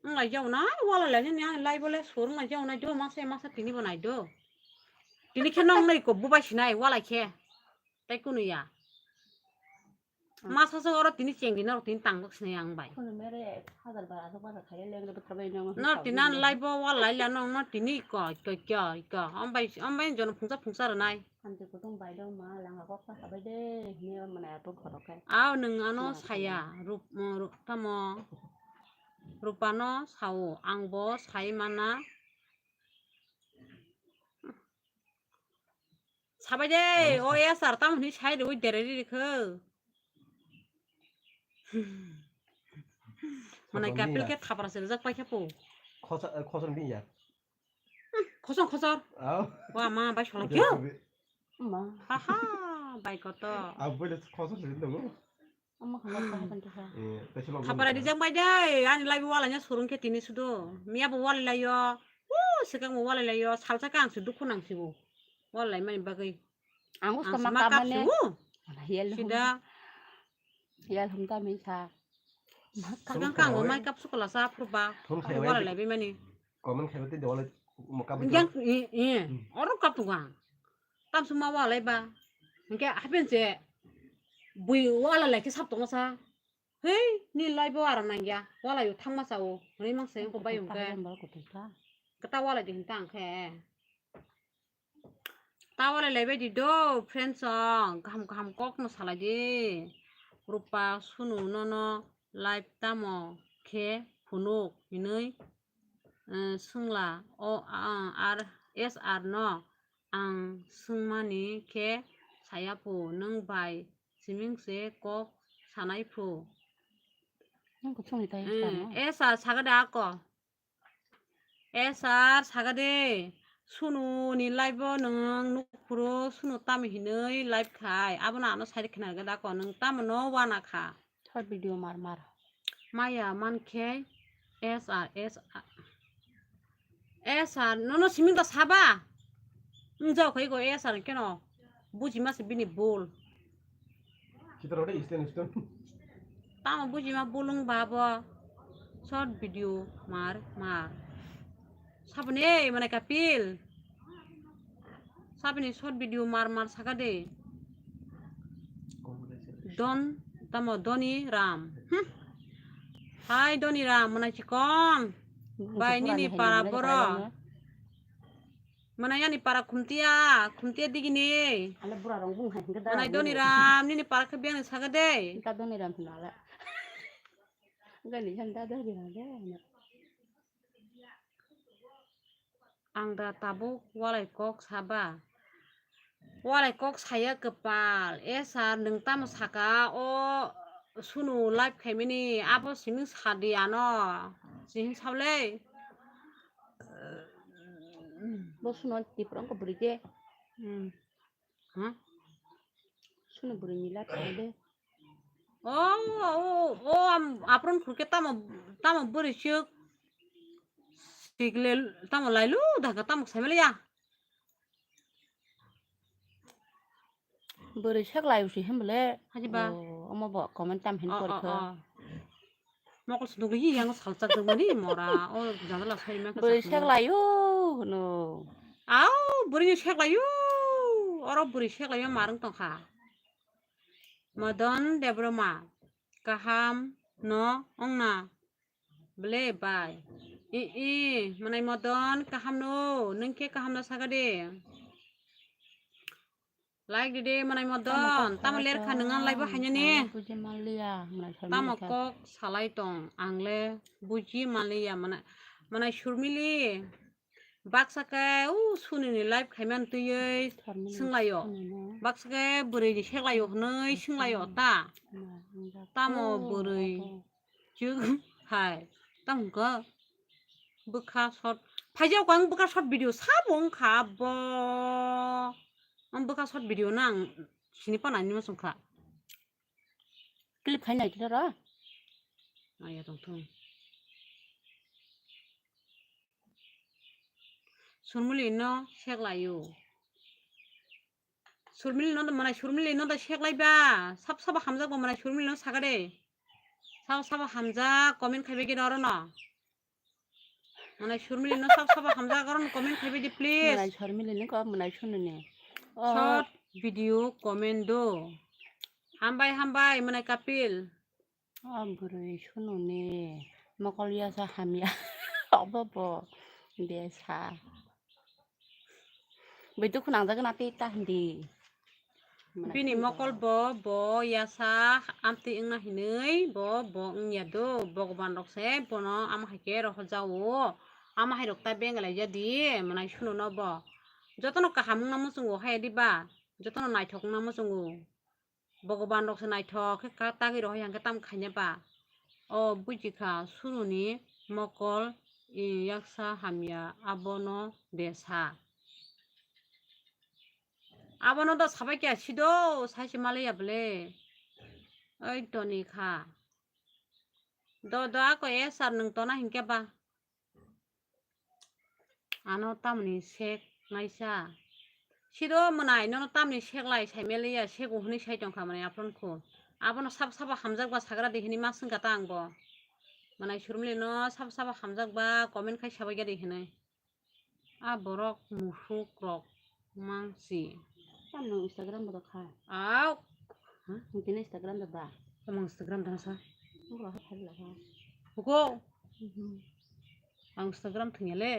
Wng lai jago nai, wala lai nini ani lai bole sur wng lai jago nai do, masa masa tini bo nai do. Tini khe nong nai ko bubai sinai, wala khe. Tai kunu ya. Hmm. Masa se oro tini chengdi norok tini tangjak sinai ang bai. Kunu mere hajar bar asok bar khaye leng de bwtharbai nong. Nor tini ani lai bo wala lai la nong nor tini ko, ko, ko, ko. Ambai, ambai jono phungsa phungsa rwnai. Hanti kutung bai dong ma langa kok sa sabai de hini mane ato khorok khe. Aw nwng ano saya rup, rup tamo Rupa no sao ang bo sai mana. Sabai de o ya sar tam hini sai de ui dere ri kho. Mane kapil khe thapra se jak pai khe po. Khosa, khosa ni ya. Khosong khosor. Aw. Wa ma bai solai kyo. Ma. Ha ha, bai koto. Aw, bai khosor se dong. Ama khama pa kan tuha. Eh, tei silo. Khapara di jang bai dai, ani lai wala nya surung khe tini sudo. Miya bo wala lai yo. Wo, sekang bo wala lai yo. Salsa kang su dukhu nang sibo. Wala lai mani bagwi. Ang sama kamane. Sida. Yal hum ta min sa. Sekang kang bo mai kap sukula sa phuba. Wala lai bai mani. Comment khaiba tei dewala mo kap. Yang, i, i. Oro kap tuga. Tam suma wala lai ba. Hingke hapen se bui wala lai ke sap tongo sa. Hei, ni lai bo aram nang ya. Wala yo thang ma sa o. Hwnwi mang se ko bai ungke. Kata wala di hintang khe. Ta wala lai bai di do, friends song. Kaham kaham kok no salai di. Rupa sunu nono live tamo khe phunuk hinwi, eh, swngla o, ah, ar S R no. Ang swngmani khe saya phu, nwng bai siming se kok sanai phu. Nang kuchung ni tai Hmm, tamo. Esa sagade ako. Esar sagade. Sunu ni live o nwng nukphuru sunu tamo hinwi live khai. Abono ano side khna gada ko nwng tamo no wana kha. Short video mar mar. Maya mankhe S R, S R. S R, nono siming da saba? Wng jao khai go S R keno. Buji ma se bini bul. Kita rode Eastern, Eastern. Tamo buji ma bul wng ba bo. Short video mar mar. Saboni mane kapil. Sabini short video mar mar saka de. Don, tamo Doni Ram. Hmm. Hai Doni Ram, mwnai chikon. Bai nini para boro. Mwnai ani para khumtia, khumtia digini. Ale bura rong bung hai hingke da. Mwnai Doni Ram, nini para khe biyang saka de. Ka Doni Ram hinala. Gani janda Doni Ram de. Ang da tabuk walai kok saba. Walai kok saya kwpal. E sir, nwng tamo saka o sunu live khaimani abo simi sadi ano. Sihing saulei. Bo suno tipra ko bwrwi je. Hmm. Ha? Sunu bwrwi ni live khai de. O, o, o, am, apron khurke tamo, tamo bwrwi suk. Sigle, tamo lailu, daga tamo saimaliya. Bwrwi sek lai usi hembele. Haji ba? O, omo bo comment tam hin O, o, porkha. O. Mokol suduk yi yang salchak jeng mani mora. O, jadala sai ma. Bwrwi sek lai u, no. Au, bwrwi sek lai u. Oro bwrwi sek lai u marung tongkha. Modon Debroma, kaham no ongna ble bai. I, i, mwnai Modon, kaham no, nwng khe kaham no saka de. Like di de, mwnai Modon, tamo ler kha nwng ang live o hainani. Tamo kok salai tong, ang le buji manliya, mwnai, mwnai Surmili. Baksa khe, u, suni ni live khaimani twiwi swnglaio. Baksa khe bwrwi ni seklaio hwnwi swnglaio ta. Tamo bwrwi chuk hai. Tamo khe bwkha short. Phaijao khe ang bwkha short video sabo wngkha bo. Ang bwkha short video no ang sini panani ma chwngkha. Clip khai nai tira ra. Aya tong thung. Surmili no seklaio. Surmili no mwnai Surmili no da seklai ba. Sab sabo hamjak bo mwnai Surmili no saka de. Sab sabo hamjak comment khai bai khe oro no. Mwnai Surmili no sab sabo hamjak oro no comment khai bai di please. Mwnai Surmili ni ko mwnai Sunu ni. Short video comment do. Hambai hambai mwnai Kapil. O bwrwi sununi mokol yasa hamya. Obo bo besa. Bui dukhu nangjagwi na tei ta hindi. Bini mokol bo, bo yasa amtwi wngna hinwi bo, bo wngya do. Bhagwan rok se bono ama hai khe rohorjao. Ama hai rok ta benglaijadi, mwnai suno no bo. Jotono kaham wngna muchungo hai diba? Jotono naithok wngna muchungo. Bhagwan rok se naithok khe ka tagwi rohor yang khe tamo khaina ba. O buji kha sununi mokol, i, yaksa hamya abono besa. Abono do sabai kya sido sai se malaya bole. Oi toni kha. Do do ako e sir nwng tona hinkhe ba. Ano tamoni sek naisa. Sido mwnai nono tamoni sek lai sai meliya sek o hwnwi sai tongkha mwnai aphron kho. Abono sabo sabo hamjak ba sagra de hwnwi ma swngkha ta ang bo. Mwnai Surmili no sabo sabo hamjak ba comment khai sabai gari hwnwi. A borok musuk rok mangsi. Tamno Instagram bo kha. Au. Ha? Ang tini Instagram da ba. Tamang Instagram da sa. Ang lah phari lah ha. Hugo. Mhm. Ang Instagram thwngya le.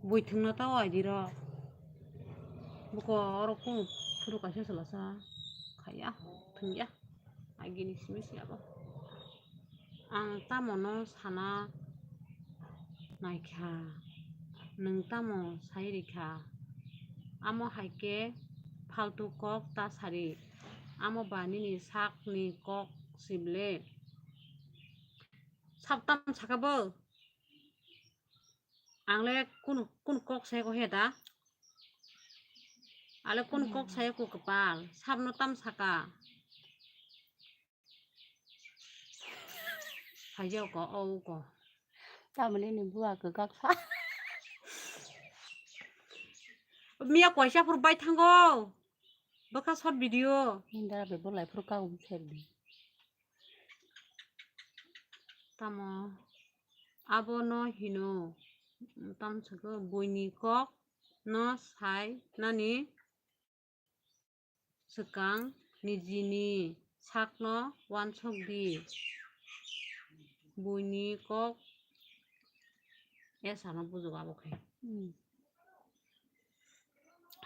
Bui thwngna tao I D ro. Buko oro kunu phuru kaisa salasa. Khaya, thwngya. Agini simi si abo. Ang tamo no sana naikha, nwng tamo sai rikha? Amo hai khe faltu kok ta sari. Amo ba nini sakni kok sible. Sab tam saka bo? Ang le kun, kun kok sai ko he da? Ale kun kok sai ko kwpal? Sabno tam saka? Phaiya ko, o ko. Tamoni ni bua kwkak sa. Miya koisa phuru bai thango. Bwkha short video. Indra be bo lai phuru ka um pher di. Tamo abono hino. Tam saka buini kok no sai nani. Swkang nijini sakno uansuk di. Buini kok esano bujugo abo khe. Hmm.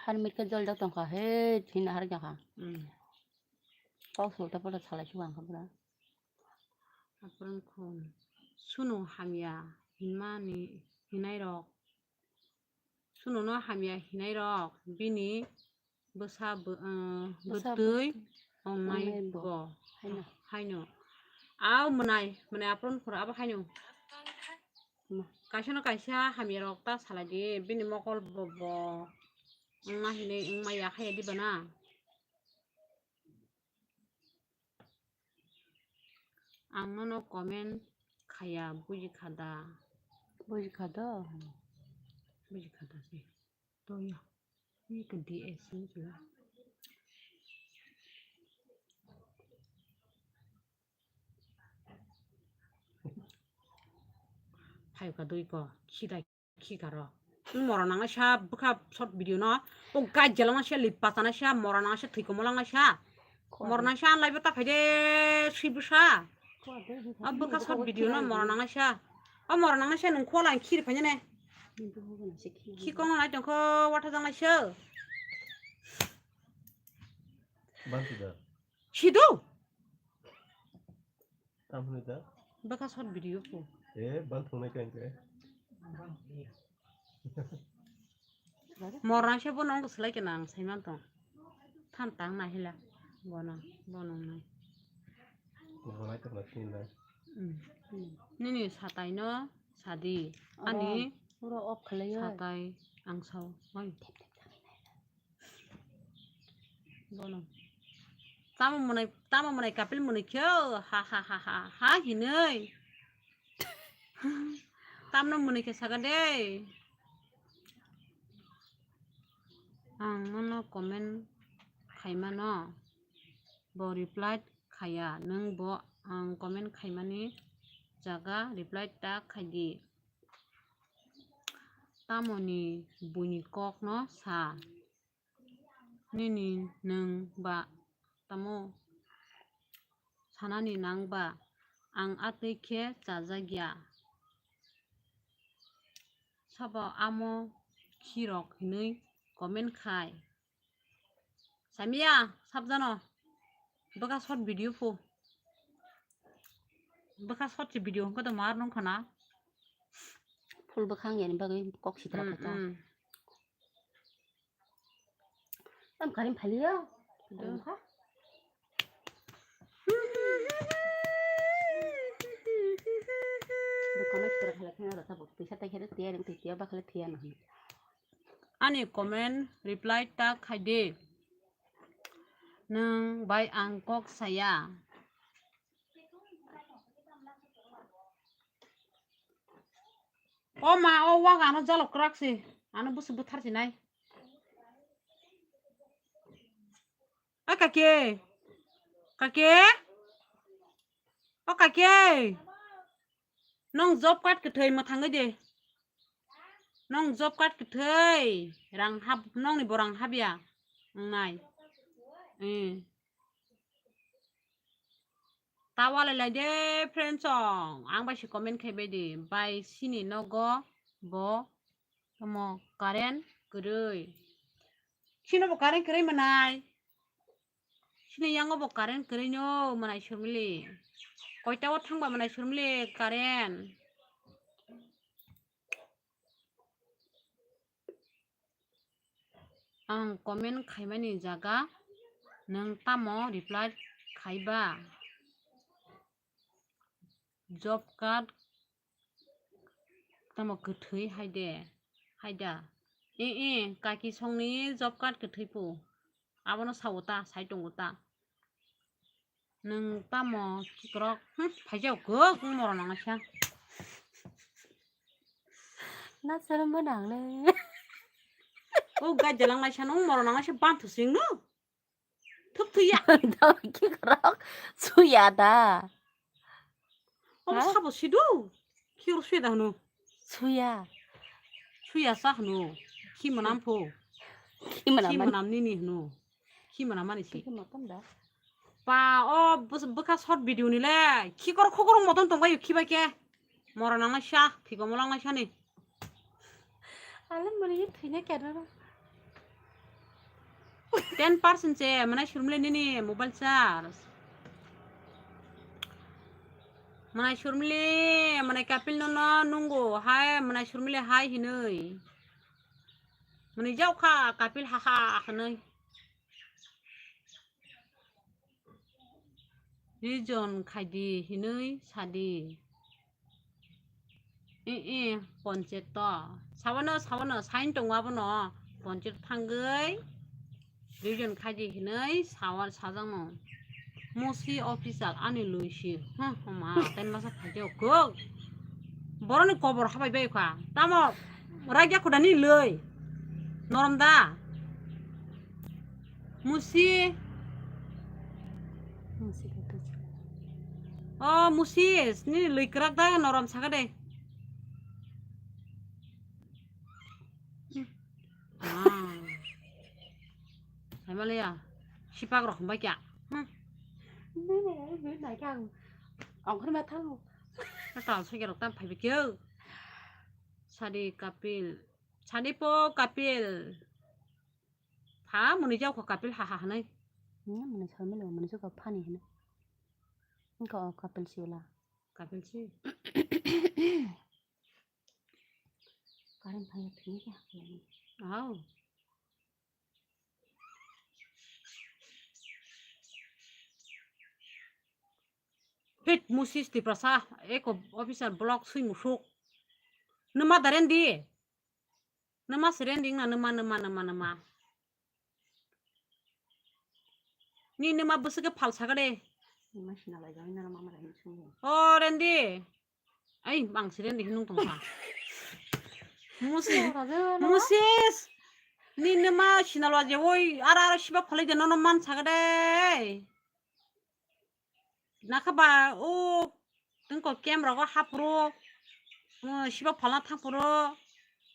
Har mitkhe joljak tongkha, he, thina har jakha. Hmm. Kok sulta pada salai suwang kha pura. Apron khun. Sunu hamya hinmani hinai rok. Sunono hamya hinai rok bini bwsa bw-, uh, bwsa bwtwi bwtwi ongnai ongnai bo. Bo. Haino. Haino. Au mwnai, mwnai apron khoro abo haino. Ma. Kaisa no kaisa hamya rok ta salai di, bini mokol bo bo wngma hinwi wngma ya khaya di bana. Ang nono comment khaya, buji kha da? Buji kha da? Buji kha da se. To ya. Ni ke D S ni ke. Hai ka dui ko, khidai. Khikaro. Nwng moro nangnaisa bwkha short video no. O gai jalangnaisa lip pachanaisa moro nangnaisa thwikomo langnaisa. Moro nangnaisa anlaibo ta phaide swi bwsa. O bwkha short video no moro nangnaisa. O moro nangnaisa nwng khola ang khiri phainane. Khikong nai tongkho watha jangnaisa. Bantu da. Sidu. Tamni da? Bwkha short video ko. Eh, bang thongnai khe angkhe. Morang se bono wngkha slai khe nang saiman tong. Than tang nahila. Bono, bono nai. Bono nai tong nai. Mm. Nini satai no sadi. Ani pura off khlai. Satai ang sao. Oi. Bono. Tamo mwnai, tamo mwnai kapil mwnai khe, ha, ha, ha, ha, ha, hinwi. Tamno mwnai khe saka de. Ang nono comment khaimano. Bo reply khaya, nwng bo ang comment khaimani jaga reply ta khaidi. Tamoni buini kokno sa. Nini nwng ba tamo sanani nang ba ang atwi khe chajakya. Sabo amo khirok hinwi comment khai. Samiya sabjano bwkha short video phu. Bwkha short se video hwnkhe to mar nung khana. Phul bwkhang yani bagwi kok sitra kha ta. Mm, mm. Tam karim phaliya. Do. Tongkha. Dokan sitra khala thang aro tabuk pisa tai khe tiya ring tiya ba khala tiya no. Ani comment reply ta khaide. Nwng bai ang kok saya. O ma, o wak ano jalo kwrak se. Ano busu buthar se nai. A kake. Kake. O kake. Nong job card kwthwi mwthangwi de. Nong job card kwthwi. Rang hap, nongni bo rang hapya. Wngnai. Eh. Ta walai lai de friend song. Ang bai se comment khai bai di. Bai sini nogo bo tamo current kwrwi. Sino bo current kwrwi manai. Sini yango bo current kwrwi no manai surmili. Koita o thangba manai surmili current. Ang comment khaimani jaga nwng tamo reply khaiba? Job card tamo kwthwi haide, haida. E, e, kaki songni job card kwthwi pu. Abono sao ta, sai tongo ta. Nwng tamo kikrok, hmm, phaijao kok, wng moro nanglaisa. Na sero mo nangle. O gajalang laisa, nwng moro nanglaisa, banthu sing no. Thuk thuya. Tamo kikrok, suya da. Omo Ha? Sabo sidu. Kikrok suya da hwno. Suya. Suya sa hwno. Khi manam pho. Khi manam Khi man. Manam nini hwno. Khi manam mani si. Khi manam da. Pa o bus-, bwkha short video ni le. Khikor khokor moton tongbai khibai khe. Mora nanglaisa, phiko mo langlaisa ni. Alam mani ye thwina kya daro. Ten percent se, mwnai Surmili nini mobile charge. Mwnai Surmili, mwnai Kapil no no nungo, hai, mwnai Surmili hai hinui. Mwnai jaukha Kapil ha ha hinui. Reason khaidi hinui sadi. E, e, ponchek to. Sawano, sawano, sain tongo abono. Ponchek thangwi. Reason khaidi hinui sawan sajakno. Musi official ani lui si. Huh, homa, ten masa khaidi kok. Boroni kobor habai bai kha. Tamo, ragya khudani lui. Norom da. Musi. Musi khe tuchi. O, Musi, nini lwi kwrak da, norom saka de. Ah. Hai malaya, sipak rok hwnbai kya? Hmm. Nini, nini, nini, nai kang. Ongkhor ma thango. Tal soi rok tam phaibi kyo. Sadi Kapil. Sadi po Kapil. Pha mwnwi jao kho Kapil ha ha hwnwi. Hmm, mwnwi sal mili mwnwi jao kho phani hwnwi. Wngkha o Kapil si wla. Kapil si. Current phai thwngwi khe hakhe. Au. Hit Musis Tiprasa, eko officer block sui musuk. Numa daren di. Numa seren ding na numa, numa, numa, numa. Ni numa bwswk khe phal saka de. Numa sina lai jai na mama rai sung. O rendi. Ai, bang seren di hinung tong kha. Musi-, Musis. Ni numa sina lai je oi, ara, ara siba phalai de nono man saka de. Nakha ba o tengko camp rogo haphuru, uh, siba phalna thangphuru,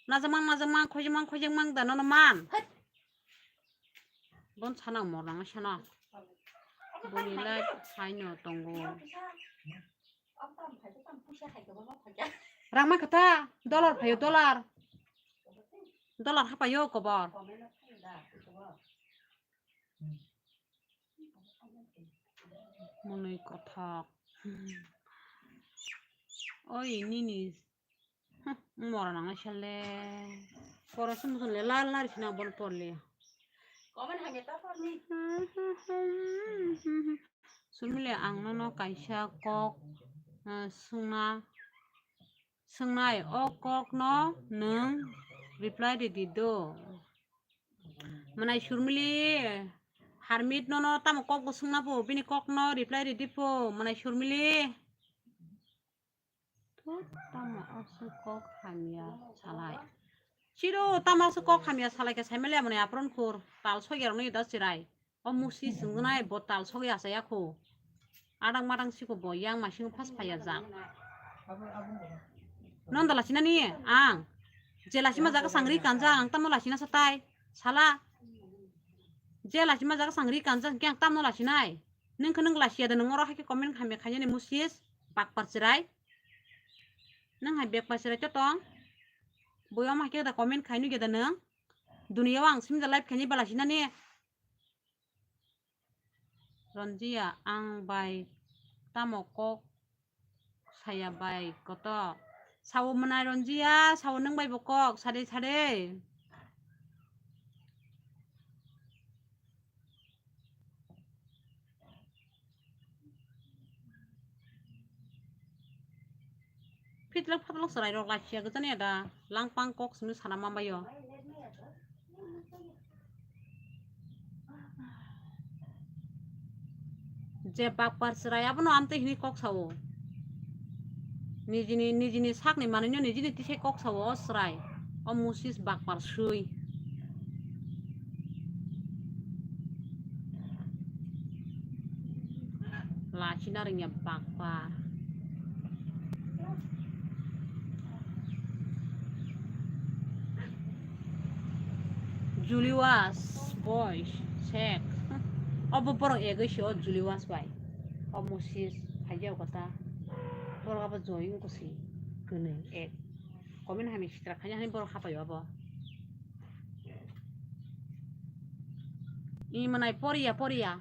najamang, najamang, khoijamang, khoijamang da nono man. Bon sana mor nang sana. Boni lai saino tongo. Rangma kata, dollar phayo, dollar. Dollar hapayo kobor. Mwnwi kothok. Oi, nini. Huh, mora nang sele. Pora sum sum le lal lal sina bon porli. Sumile ang nono kaisa kok, eh, sungna. Swngnai, o kokno nwng reply ridi do. Mwnai Surmili, Harmit nono tamo kok bo swngna pho, bini kokno reply ridi pho, mwnai Surmili. Thut, tamo aswk kok hamya salai. Chiro, tamo aswk kok hamya salai khe saimaliya mwnai apron khur, tal sogya rokno ida chirai. O musi swngnai bo tal sogwi achai ya kho. Adang madang siko bo yang masing phas phaiya jak. Non da lachina ni ang. Je lachima jaga sangri kanja ang tamo lachina satai. Sala. Je lachima jaga sangri kanja ang tamo lachinai. Nung khe nung lachiya da nung oro hai khe comment khamya khainani musis bakpar chirai. Nung hai bekpar chirai to tong. Boyom hai khe da comment khainu ge da nung. Dunia ang simja live khaini ba lachinani. Ronjia, ang bai tamo kok saya bai koto. Sao mwnai Ronjia, sao nwng bai bo kok, sade sade. Pitlok phatlok chwrai rok lachiya gajani ada langpang kok simi sana mambayo. Je bakpar chwrai abono amtwi hini kok sao. Nijini, nijini sakni manwino nijini tisai kok sao o chwrai. O musis bakpar swi. Lachina rwngya bakpar. Julius boy sek. Obo borok egoi se o Julius bai. O musis phaijao kota. Borok abo join kusi kwnwi ek. Comment hamya sitra khaina hani borok hapai obo. Imanai poriya poriya.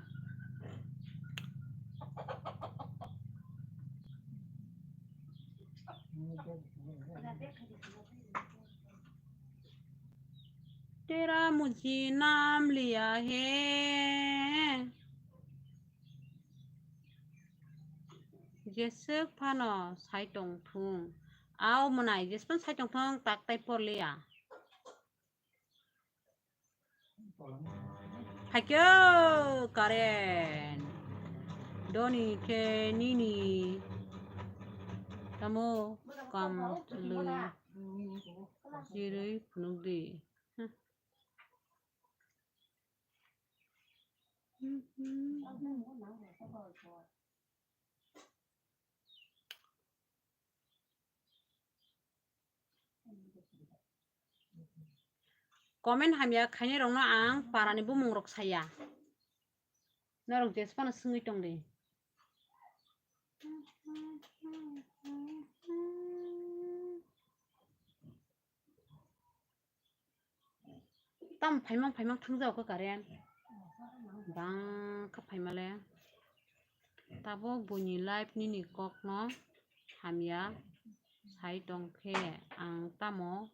Tera mujhe naam liya hai. Jeswk phano sai tong thung. Ao mwnai, jespan sai tong thung, tak tai porliya. Phaikhe o Karen. Doni khe nini tamo kam chwlwi chirwi phunukdi. Comment hamya khainai rokno ang parani bumung rok saya. Norok jesphano swngwi tongdi. Tam phaimang phaimang thangjago kha current. Bang kha phaimale. Tabuk buini life nini kokno hamya sai tongkhe ang tamo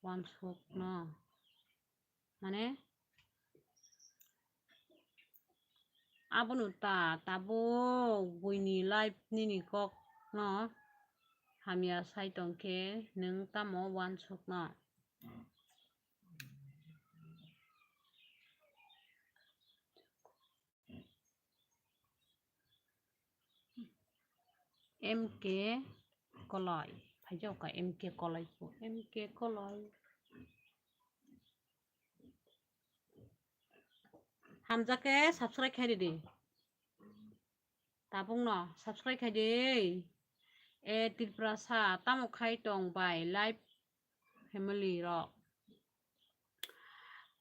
uansukno. Mane abono ta tabuk buini life nini kokno hamya sai tongkhe nwng tamo uansukno. M K Koloi. Phaijao ka M K Koloi po. M K Koloi. Hamjak khe subscribe khai ridi. Tabukno subscribe khai di. E Tiprasa tamo khai tong bai life family rok.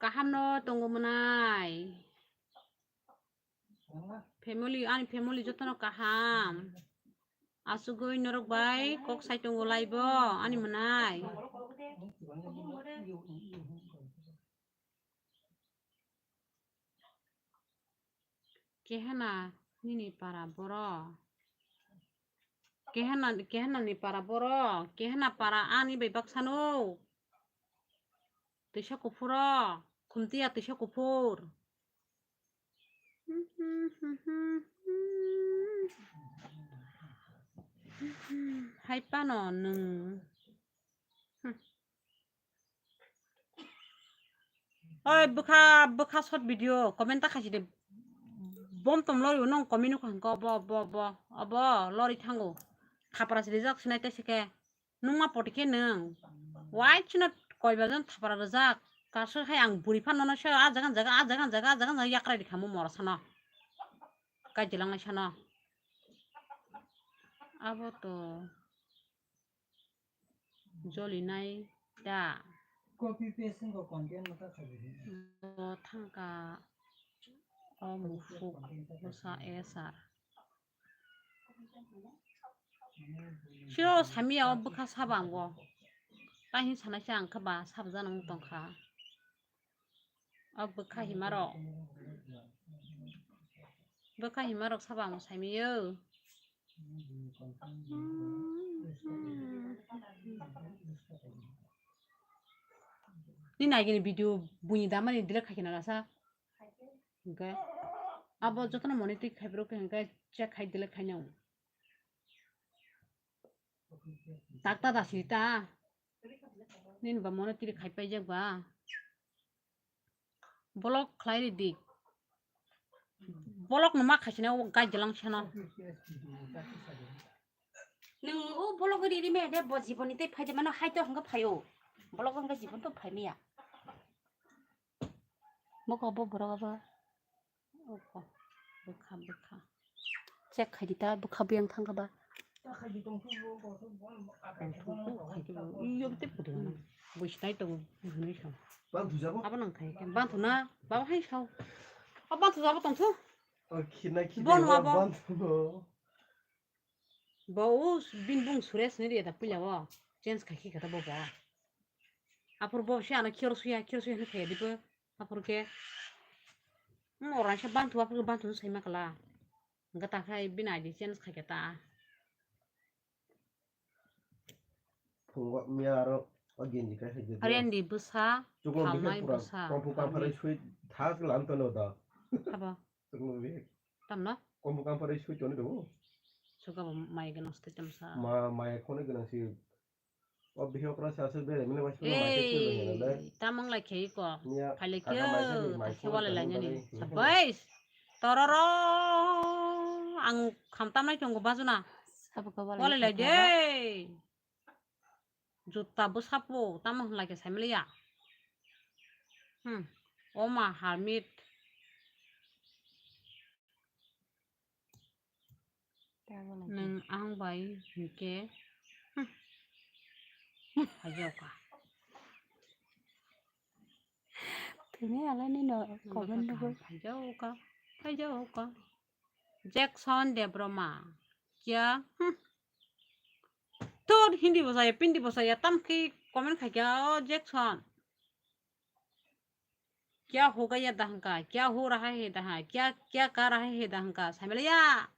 Kaham no tongo mwnai. Family, ani family jotono kaham. Asugwi norok bai kok sai tongo live o ani mwnai. Kehena nini para boro. Kehena, kehena ni para boro. Kehena para ani bai baksano. Tisa kuphuro. Khumtiya tisa kuphur. Hai pano nwng. Oi bwkha, bwkha short video comment ta khaisi de. Bom tom lori nong comment ko hangko bo, bo, bo, abo lori thango. Khapra si rijak sinai te sike. Nungma poti khe nung. Wai chino koi bajan thapra rijak. Kaso hai ang buri phan nono se a jaga jaga, a jaga jaga, a jaga jaga yakrai di khamu mora sano. Kai jilang nai sano. Abo to. Joli nai da. Copy paste wngkha content no ta khaidi. Bo thangka o mufuk bwsa esar. Siro samiya o bwkha saba ango. Tahin sanai se ang khe ba sabjana wng tongkha. O bwkha himarok. Bwkha himarok sabo ang saimio. Ni naigini video buini damani delete khai khina rasa. Hingke abo jotono monetary khaibrok hingke check khai delete khainai. Tak ta da sita. Nini ba mono tiri khai paijak ba. Block khlai ridi. Block no ma khaisina o gai jalang sano. Nung o block ri ri me de bo jiboni tei phai de mano hai to hwnga phaio. Block hwnga jibon to phai miya. Bokha bo borok abo. Bokha, bokha, bokha. Check khai di ta, bokha biyang thang kha ba. Tong thu, khai di bo. Iyo, tei phudu na. Bo sinai tong, hinui sa. Bang thu jabo? Abo nang khai khe. Bang thu na, bang hai sao. Abo bang thu jabo tong thu. O, khina, khina, Bo no abo. Bang thu no. Bo o bini bung Suresh ni ri da puila o. Change khai khe kata bo bo. Aphuru bo se ano khiro suya, khiro suya hwnwi phaiya dibo. Aphuru khe, hmm, oro se banthu, aphuru khe banthu sai ma kala. Hwnkhe ta khai bini I D change khai khe ta. Phungo miya aro o genji kai khai de. Rendi bwsa, Chuklo thalnai bikhe pura bwsa, kompu thalnai. Kampharai sui thak lam tono da. Abo. Chuklo bikhe. Tamno? Kompu kampharai sui tono do. Suka bo mai gano stai tamsa. Ma, mai khone gano si. O bihokra sa se bere mene waisa mai se twi bai nang le. Ei, tamang lai khei ko. Nia, phai le khe, kaka mai se ni mai se wale lai nani. Sabais. Tororo. Ang kham tam nai tongo bajuna. Sabo ka wale lai de. Juta bo sapo, tamo hwnlai khe saimaliya. Hmm. O ma harmit. Nwng ang bai hinkhe, hmm, hajauka. Tini alai ni no comment nugo. Hajauka, hajauka. Jackson Debroma. Kya? Hmm. Thod Hindi bo saya, Pindi bo saya, tam khe comment khai kya, o Jackson. Kya ho gaya da hwnka, kya ho raha hai da ha, kya, kya ka raha hai da hwnka, saimaliya.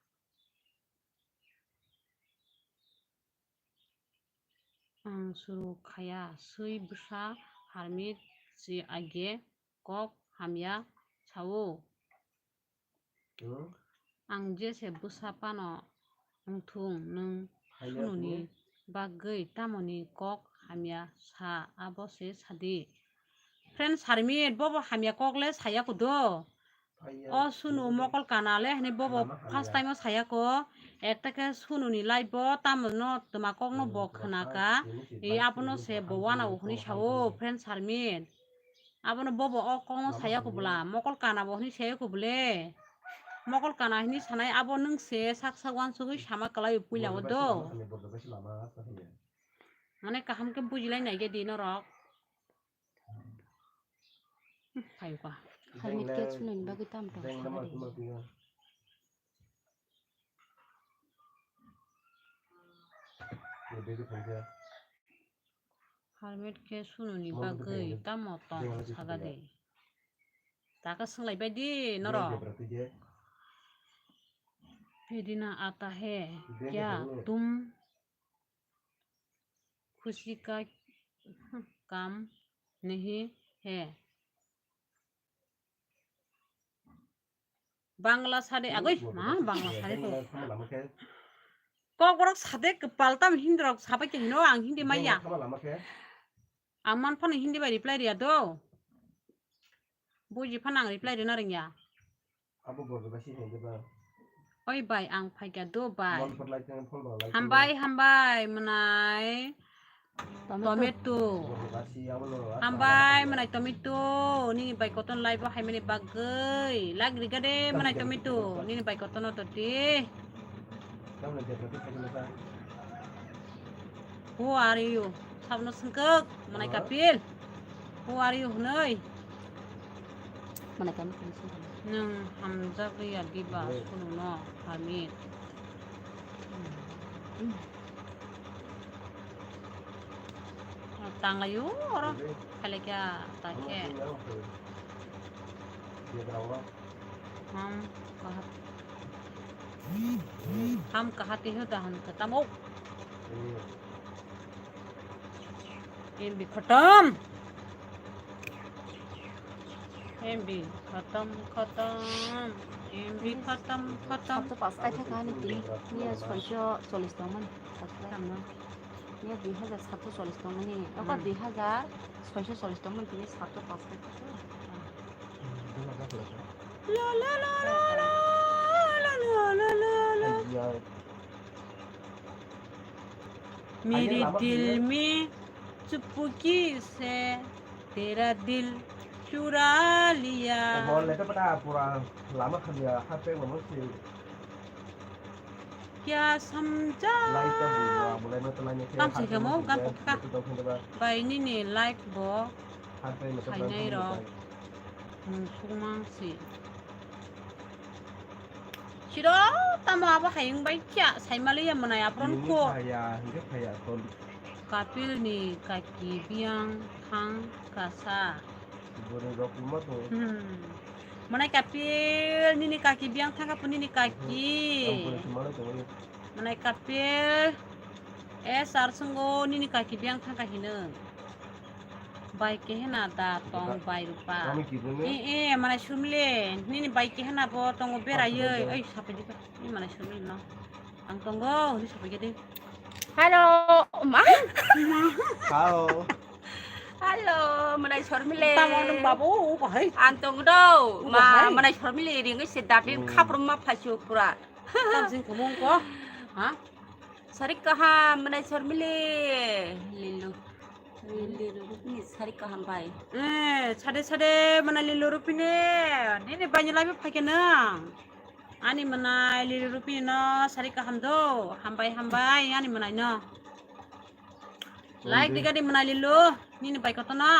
Ang suru khaya, sui bwsa harmit si age kok hamya sao. Hmm? Ang jese bwsa phano wngthung, nwng sununi bagwi tamoni kok hamya sa, abo se sadi. Friend Sarmit, bobo hamya kok le saya kudo. O sunu mokol kana le hwnwi bobo first time o saya ko. Ekta khe sununi live bo tamo no twma kok no bo khna ka. E abono se bo wana o hwnwi sao, friend Sarmit. Abono bobo o kokno saya kubula, mokol kana bo hwnwi saya kubule. Mokol kana hwnwi sanai abo nwng se sak sak uansugwi sama kwlai puila o do. Mane kaham khe bujilai nai khe di norok. Phaikha. Hai mit khe sunani bagwi tam tong. Harmit khe sununi bagwi tamo tong saga de. Taka swnglai bai di norok. Pedina aata hai kya tum khushi ka kam nahi hai. Bangla sade, agoi, ma, Bangla sade to. Kokborok sade kwpal tam Hindi rok sabai khe hino, ang Hindi maya. Ang man phano Hindi bai reply riya do. Buji phano ang reply rina rwngya. Abo bo bai si hende ba. Oi bai, ang phaikha do bai. Hambai, hambai, mwnai. Tomato. Hambai, mwnai tomato. Nini bai koton live o haimani bagwi. Like riga de, mwnai tomato. Nini bai koton no toti. Who are you? Sabno swngkuk, mwnai kapil. Who are you hwnwi? Mwnai kapil. Nwng hamjak ya diba, sununo, Hamid. Tanglaio oro khailekya ta khe. Ham kahat. Ham kahati ho dahan khe tamo. M B khatam. M B khatam, khatam. M B khatam, khatam. Sabto pas kai thaka ni tini. Niya soiso chollis tongmani. Tamo. Tini dui hajar satso chollish tongmani, obo Hmm. dui hajar soiso chollish tongmani, tini satso paanch. मेरी दिल में चुपकी से तेरा दिल चुरा लिया। Mo le to pata pura lama khamya ha pe mo si. Kya samjha? Lai ta bu wa, mo lai ma to lai ma khe. Kam ha sai pe kamo, mo si kam ya, pokka. Mo to dok khe ba. Bai nini like bo. Ha pe mo to khainai rok. Nung sukmang si. Siro tamo abo hayung bai kya saimaliya mwnai apron ko. Nini khaya, hingke khaya, ton. Kapil ni kaki biyang thang kasa. Bwrwi rok ma to. Hmm. Mwnai Kapil, nini kaki biyang thang kapu nini kaki. Ang bwrwi se malai tongo. Mwnai Kapil, eh, sar sungo nini kaki biyang thang ka hino. Bai kehena da tong bai rupa. Kami kibune? Eh, eh, mwnai Surmili, nini bai kehena bo tongo beraiye. Oi, sapai di ka. Ni mwnai Surmili no. Ang tongo, ni sapai di. Hello, ma. Hello. Hello, mwnai Surmili. Tamo nung babu, bahai. Ang tongo do, ma, bahai. Mwnai Surmili ringwi se dabi khaprum ma phaisu pura. Tam sing khumung ko. Ha? Sari kaham, mwnai Surmili. Lilu. Lilu rupini sari kaham bai. Eh, sade sade mwnai Lilu rupini. Nini bai ni lai phai khe nang. Ani mwnai Lilu rupini no sari kaham do. Hambai hambai ani mwnai no. Like diga di mwnai Lilu. Nini bai koto no.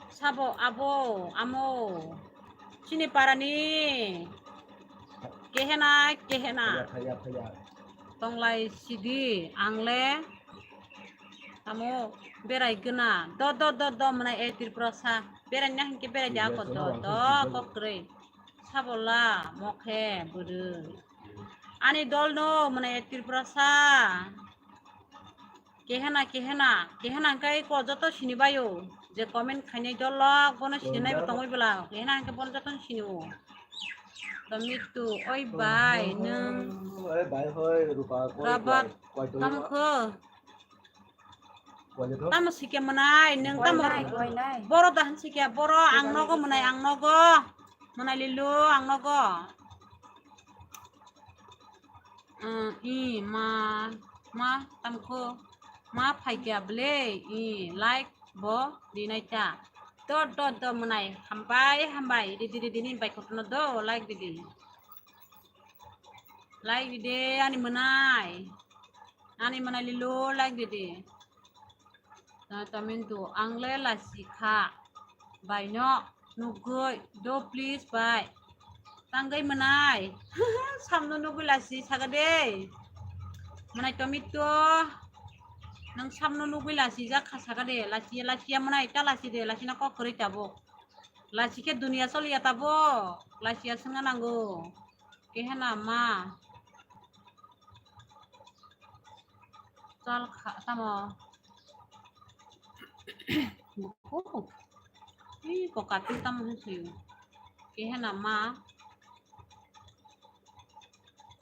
Sabo abo amo. Chini parani. Kehena, kehena. Phaya, phaya, phaya. Tonglai sidi, ang le tamo berai gana. Do, do, do, do, mwnai e Tripura sa. Berai na hinkhe berai di ako do, do, kok kwrwi. Sabola, mokhe, bwrwi. Ani dol no, mwnai e Tripura sa. Kehena, kehena, kehena hwnkhe eko joto sini baio. Je comment khainai dolok, bono sini naibo tongwi bwla. Kehena hwnkhe bono jotono sini o. Tomitu, oi bai, nwng. Oi bai, hoi, Rupa, koi, rabat, koi, koi, tamo kho. Koi, koi. Tamo sikya mwnai, nwng tamo. Koi nai, koi nai. Boro dahan sikya, boro ang nogo mwnai, ang nogo. Mwnai Lilu, ang nogo. Ah, i ma, ma, tamo kho, ma phaikya ble, i like bo rinai ta. Dot, dot, dot, mwnai, hambai, hambai, ridi, ridi, ni bai kotono do, like ridi. Like ridi, ani mwnai. Ani mwnai Lilu, like ridi. Ah, tamin tu ang le lasi kha. Bai no nugui do please bai. Tanggai mwnai. Samno nugui lasi saga de. Mwnai Tomitu. Nang samno nugui lasi jak kha saga de. Lasi, lasi ya mwnai ta lasi de. Lasi na kok kwrwi tabuk. Lasi khe dunia soliya tabuk. Lasi ya swnga nango. Kehena ma. Chal kha tamo. Buku. Ih, kok katil tamo hwn sayo. Kehena ma.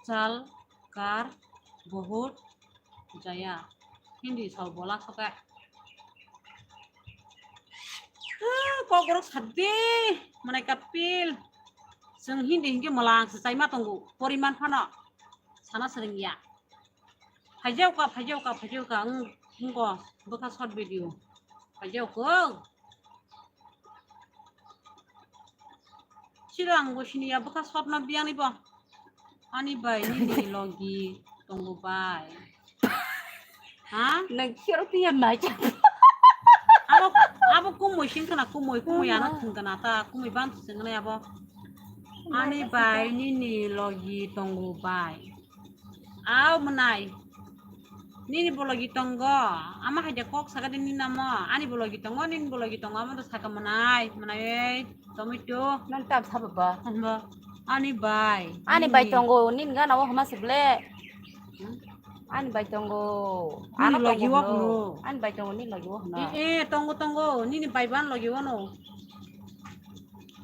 Chal kar bahut jaya. Hindi sao bola soke. Ah, kok borok sadi. Mwnai Kapil. Chwng Hindi hinkhe mwlang se chaima tongo. Poriman phano. Sana swrwngya. Phaijao ka, phaijao ka, phaijao ka, wng, wngko, bwkha short video. Phaijao ko. Siro ang bo siniya bwkha short no biyani bo. Ani bai nini logi tongo bai. Ha? Nang siro tiya nai. Abo, abo kumui sing kana kumui, kumui ano thung kana ta, kumui bang sing kana abo. Ani bai nini logi tongo bai. Aw mwnai. Nini bologi tongo. Ama hai de kok saka de nini namo. Ani bologi tongo, nini bologi tongo. Amo to saka mwnai. Mwnai ei. Tomitu. Nang tam sabo ba. Ba. Ani bai. Ani bai tongo. Nini gana o hama sible. Hmm? Ani bai tongo. Nini ano logi tongo o hno. Ani bai tongo, nini logi o hno. Eh, eh, tongo, tongo. Nini bai ban logi o no.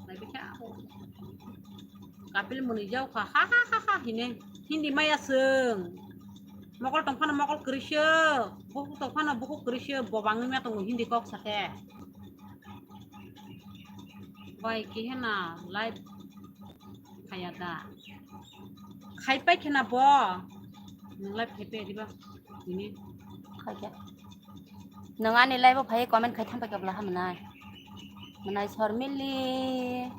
Nai bikha. Kapil mwnwi jaukha, ha, ha, ha, ha, hine. Hindi maya swng. Mokol tongphano mokol kwrwisyo, bukhuk tongphano bukhuk kwrwisyo, bo bangwi ma tongo Hindi kok sakhe. Bai kehena live khaya da. Khaipai khena bo. Nwng live khaipai diba? Ini. Khaikhe. Nwng ani live o phai comment khai thampai khe bwla hamnai. Mwnai Sormili.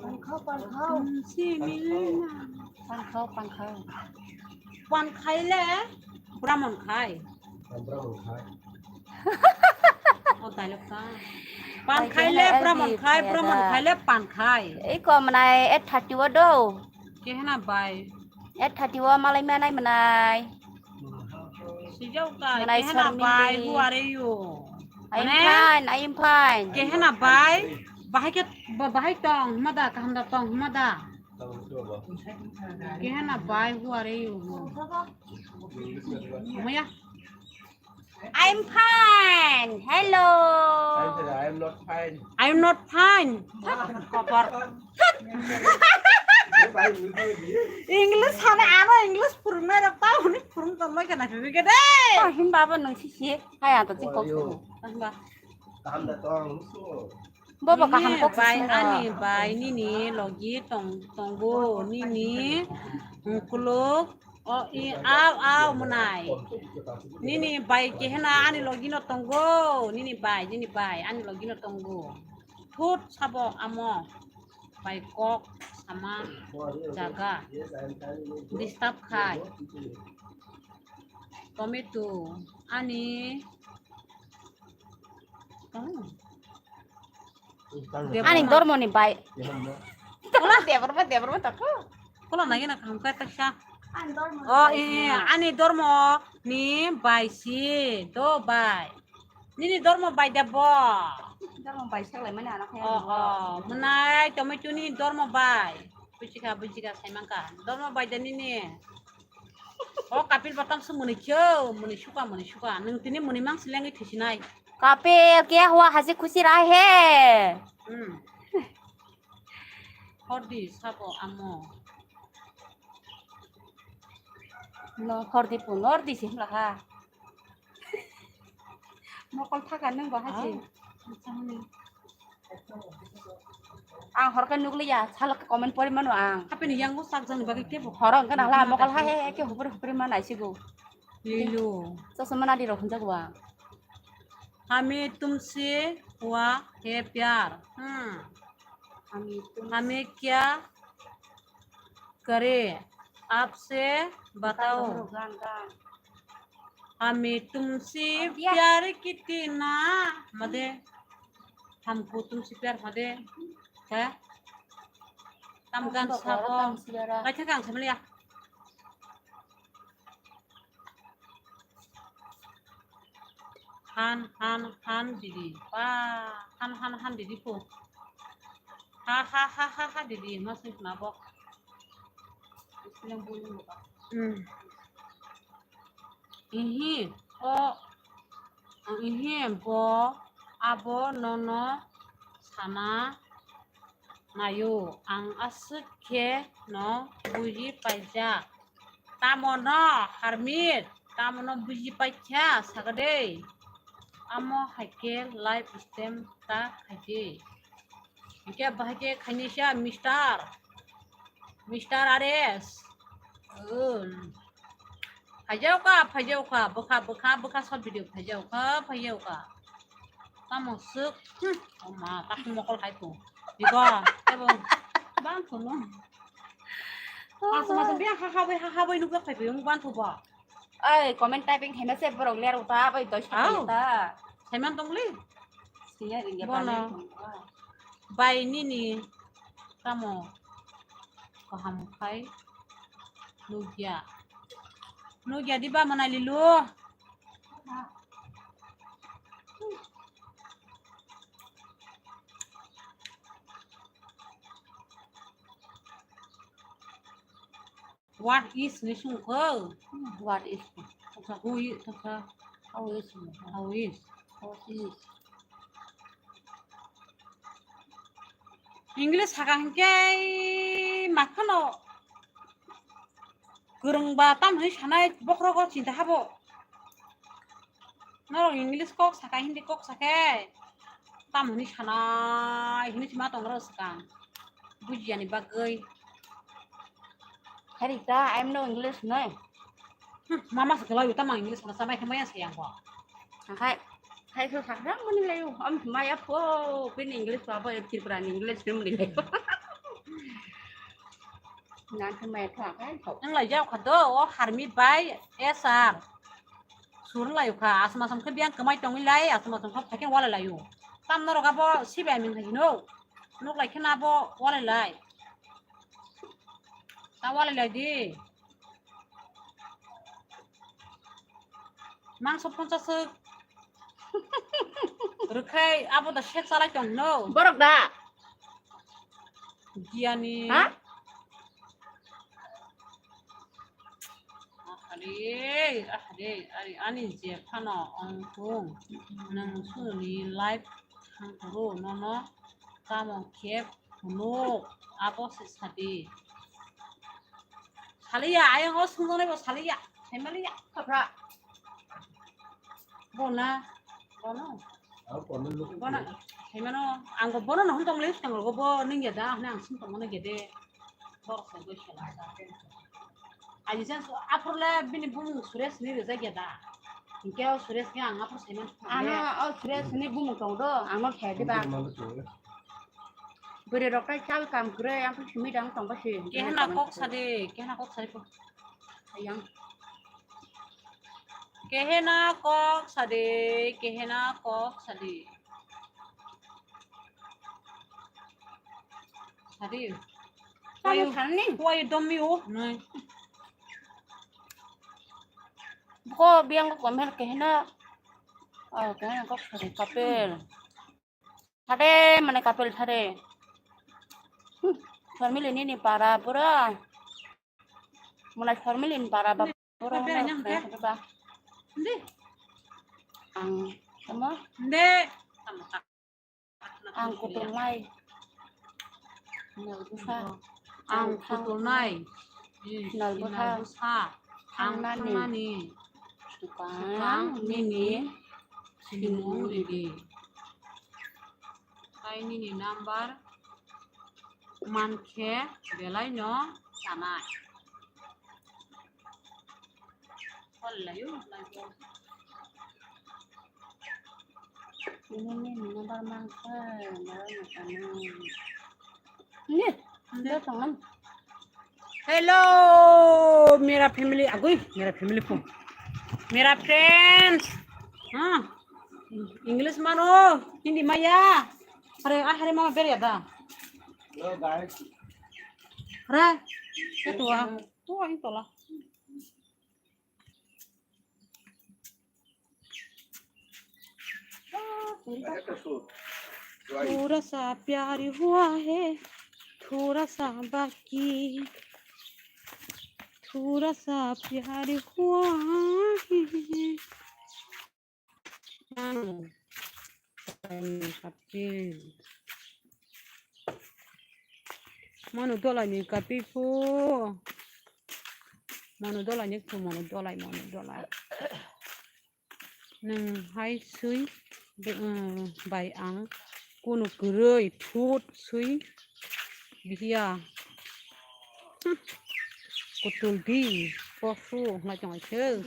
Pangkhao, pangkhao. Pangkhao, pangkhao. Pangkhai le Brahman khai. Brahman khai. O dialogue ka. Pangkhai le Brahman khai, Brahman khai le pangkhai. Ei ko mwnai eight thirty o do. Kehena bai. Eight thirty o malai manai mwnai. Sijau ka, mwnai kehena bai, who are you? I am fine, I am fine. Kehena bai, bahai ke, bahai tong, hima da, kaham da tong, hima da. Kehena bai, who are you? Maya. I'm fine. Hello. I am not fine. I am not fine. Thak, kopor. English hana ano English purunai rok ta huni purun tongmai kana phibike de. Oh, himba bo nung sisi. Hai ato ching kok. Himba. Bobo kaham kok bai sisi. Ani bai nini logi tong tongo nini mukuluk. O, i, au, au, mwnai. Nini bai kehena ani logino tongo. Nini bai, nini bai, ani logino tongo. Thut sabo amo. Bai kok sama jaga. Disturb khai. Tomato. Ani. Oh. Ani dormoni bai. Kola? Deborma, Deborma tako. Kola nagi na kaham khe taksa. Ani dormo. Oh, eh, ani dormo ni bai si, do bai. Nini dormo bai da bo. Dormo bai saklai mani ana khe. Oh, oh, mwnai tomato ni dormo bai. Bujikha, bujikha, saimangkha. Dormo bai da nini. O kapil batam se mwnwi khe, mwnwi suka, mwnwi suka. Nwng tini mwnwi mang silengwi thisinai. Kapil kya hua, hasi khusi raha hai? Hmm. Hordi sabo amo. No hordi pu, nordi se hmla ha. Mokol thaka nwng bo hasi. Ang horkhe nukliya, salok comment pori mano ang. Hapeni yango sakjani bagwi tebo. Horo hwnkhe nahla mokol hai hai khe hupri hupri ma naisigo. Lilo. Chosma nadi rok hwnjago ang. Hami tumsi hua he pyar. Hmm. Hami tum- Hami kya करे आपसे बताओ। Gan, gan. हमें तुमसे प्यार कितना made हमको तुमसे प्यार made है। Tam gan sabo. Kaisa kang samliya. Han, han, han, didi. Ba, han, han, han, didi po. Ha, ha, ha, ha, ha, didi. Masih nabok. Hmm. Ihi, o, ihi, bo, abo, nono, sana, nayo, ang aswk khe no buji paijak. Tamo no, Harmit, tamo no buji paikha, sakadei. Amo haikhe live stream ta khaidi. Hingke bahai khe khainisa Mister, Mister R S. Um. Phaijao ka, phaijao ka, bwkha, bwkha, bwkha short video phaijao ka, phaijao ka. Tamo swk, hmm, o ma, takhu mokol hai ko. Iko, tebo, bang kono. Asma to biya ha ha bai, ha ha bai nukla phai bai, bang ko ba. Ai, comment typing khaina se borok ler uta bai doi sa ta. Saiman tongli? Siya ringya. Bono. Bai nini tamo kaham khai nukya. Nukya di ba manali lu. What is ni sung kho? What is? Thoksa who is? Thoksa how is? How is? How is? English saka hinkhe makhano kwrwngba tam hwnwi sanai bokhorogo chinta habo. Norok English kok saka, Hindi kok sake tam hwnwi sanai hwnwi sima tong norok swkang bujiyani bagwi. Harita, I am no English noi. Hmm, mama se kelai uta mang English sana samai khe maya se yang ko. Hai, hai so sakra mani lai u. Am maya po pin English pa po Tripura ni English ni mani lai. Nan khe maya tho akai tho. Nang lai jao kha do o harmi bai S R. Sur lai u kha asam asam khe biang kemai tongwi lai asam asam khe phaikhe wala lai u. Tam norok abo sibai ming hai no. Nok lai khe na bo wala lai. Ta wala lai di. Mangso ponchas swk. Rwkhai abo da sek chalai tong no. Borok da. Giyani. Ha? Ahare, ahare, ari ani je phano ongthung. Nang suni live thang kuru nono tamo khe phunuk abo se sadi. Saliya, ayang o sungjaknai bo saliya, saimaliya. Khapra. Bona, bona. Bona, saimano, ang bo bono no hwn tong le, tong bo nung ya da, hwnwi ang sung tong mano gede. Bor se goi sela da. Aji jan so, aphor le bini bumung Suresh ni rijak ya da. Hinkhe o Suresh khe ang aphor saiman. Ano, o Suresh ni bumung tong do, ang no khe di ba. Bwrwi rok tai chal kam kwrwi, ang khe simi dang tong ba se. Kehena kok sadi, kehena kok sadi ko. Ayang. Kehena kok sadi, kehena kok sadi. Sadi. Kamu sani? Why you dumb you? Nai. Ko biang ko komer kehena. Oh, kehena kok sadi kapel. Thade mane kapel thade. Hmm, family nini para pura. Mane family ni para ba pura. Thade ba. Ndi. Ang sama. Ndi. Ang kutung lai. Nalbusa. Ang kutung lai. Nalbusa. Ang thangnani. Tukang nini. Sinung ridi. Tai nini number mankhe belai no sanai. Hol layo, layo. Nini number mankhe belai no sanai. Ni, do tongan. Hello, mera family, agui, mera family phone. Mera friends. Ha. English mano, Hindi maya. Are, ah, are mama beria da. Hello guys. Re, ketua. Tua ini tola. थोड़ा सा प्यार हुआ है, थोड़ा सा बाकी, थोड़ा सा प्यार हुआ है। Manu, manu kapil. Manu dolai ni kapil po. Manu dolai ni po, manu dolai, manu dolai. Nwng hai swi, be-, um, bai ang kunu kwrwi thut swi bihiya. Hmm. Kutul di, posu, lai tong lai khe.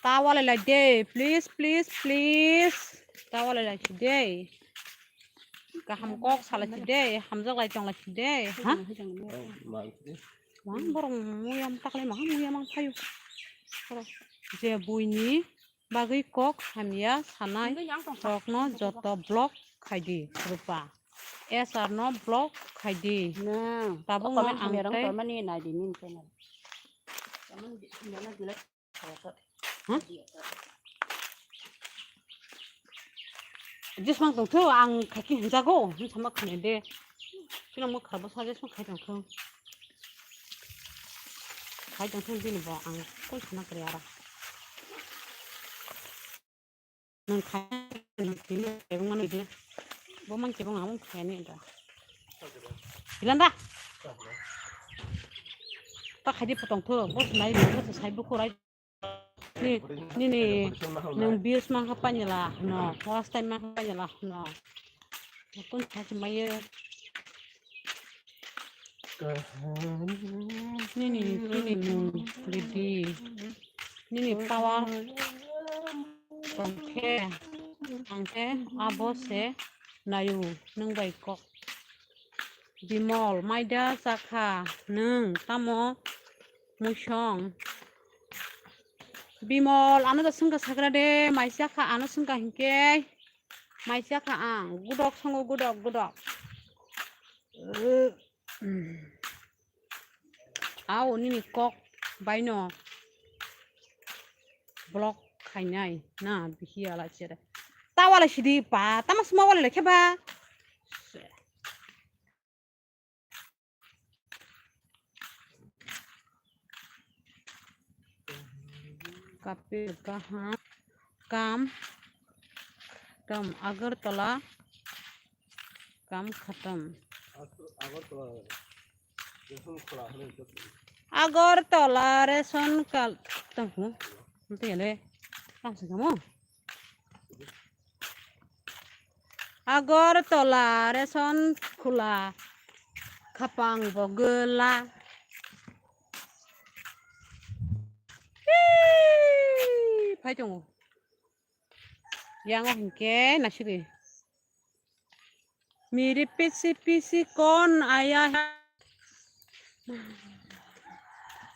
Ta walai lai de, please, please, please. Ta walai lai si de. Kaham kok salai si de, hamjak lai tong lai si de. Ha? Wang borok muyam taklai maham muyam ang phaio. Borok je buini bagwi kok hamya sanai rokno joto block khaidi Rupa. S R no block khaidi. Tabuk no ang tei. Hmm? Jesmang tongtho, ang khaiki hinjago, hin sama khane de. Chino mo kharbo sa jesmang khai tongtho. Khai tongtho bini bo ang koi sana kare ara. Nang khai nang tini ebong mano de. Bo man kebo ngamung khaini da. Hilanda. Ta khaidi potong tho, bo nai, bo sai bo korai. Ni, ni, ni, nung views mang kha painala, no, watch time mang kha painala, no. Kun sa si maye. Nini, nini, nini, nini power tongkhe, tongkhe abo se naio nwng bai kok. Bimol, maida chakha nwng tamo muisong? Bimol, ano da swngkha sagra de, mai chakha, ano swngkha hinkhe mai chakha ang, gudok songo, gudok, gudok. Ao nini kok baino block khainai na bihi ala chere. Tawala sidi pa, tama suma wala lekhe ba. Kapil kaham kam khatam Agartala kam khatam. Agartala ration kal tamo. Tele. Tamo. Agartala ration khula khapang bogwla. Hii, phai tongo. Yango hinkhe nasiri. Miri pisi pisi kon aya.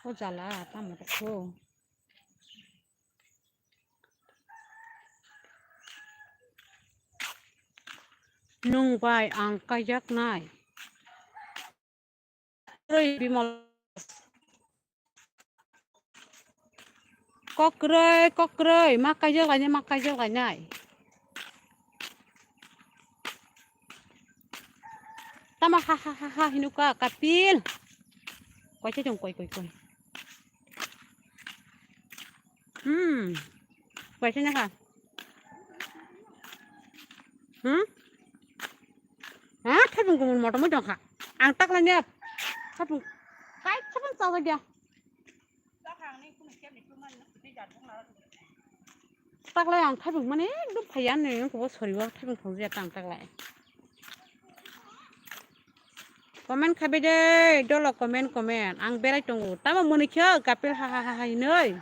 O jala tamo tokho. Nwng bai ang kaijaknai. Kwrwi Bimal. Kokroi, kokroi, ma kaijak lainai, ma kaijak lainai. Tama ha ha ha ha hinuka Kapil. Koi se jong koi koi koi. Hmm. Koi se na ha. Hmm? Ha, thapung kumul motom jong ha. Ang tak lainai. Thapung. Kai thapung chawa dia. Taklai ang thaibung mani ekdom phaiya nini nungkukgo soriwo thaibung thangjakha ang taklai. Comment khabai de dolo comment comment ang berai tongo tamo mwnwi khe Kapil ha ha ha ha hinwi.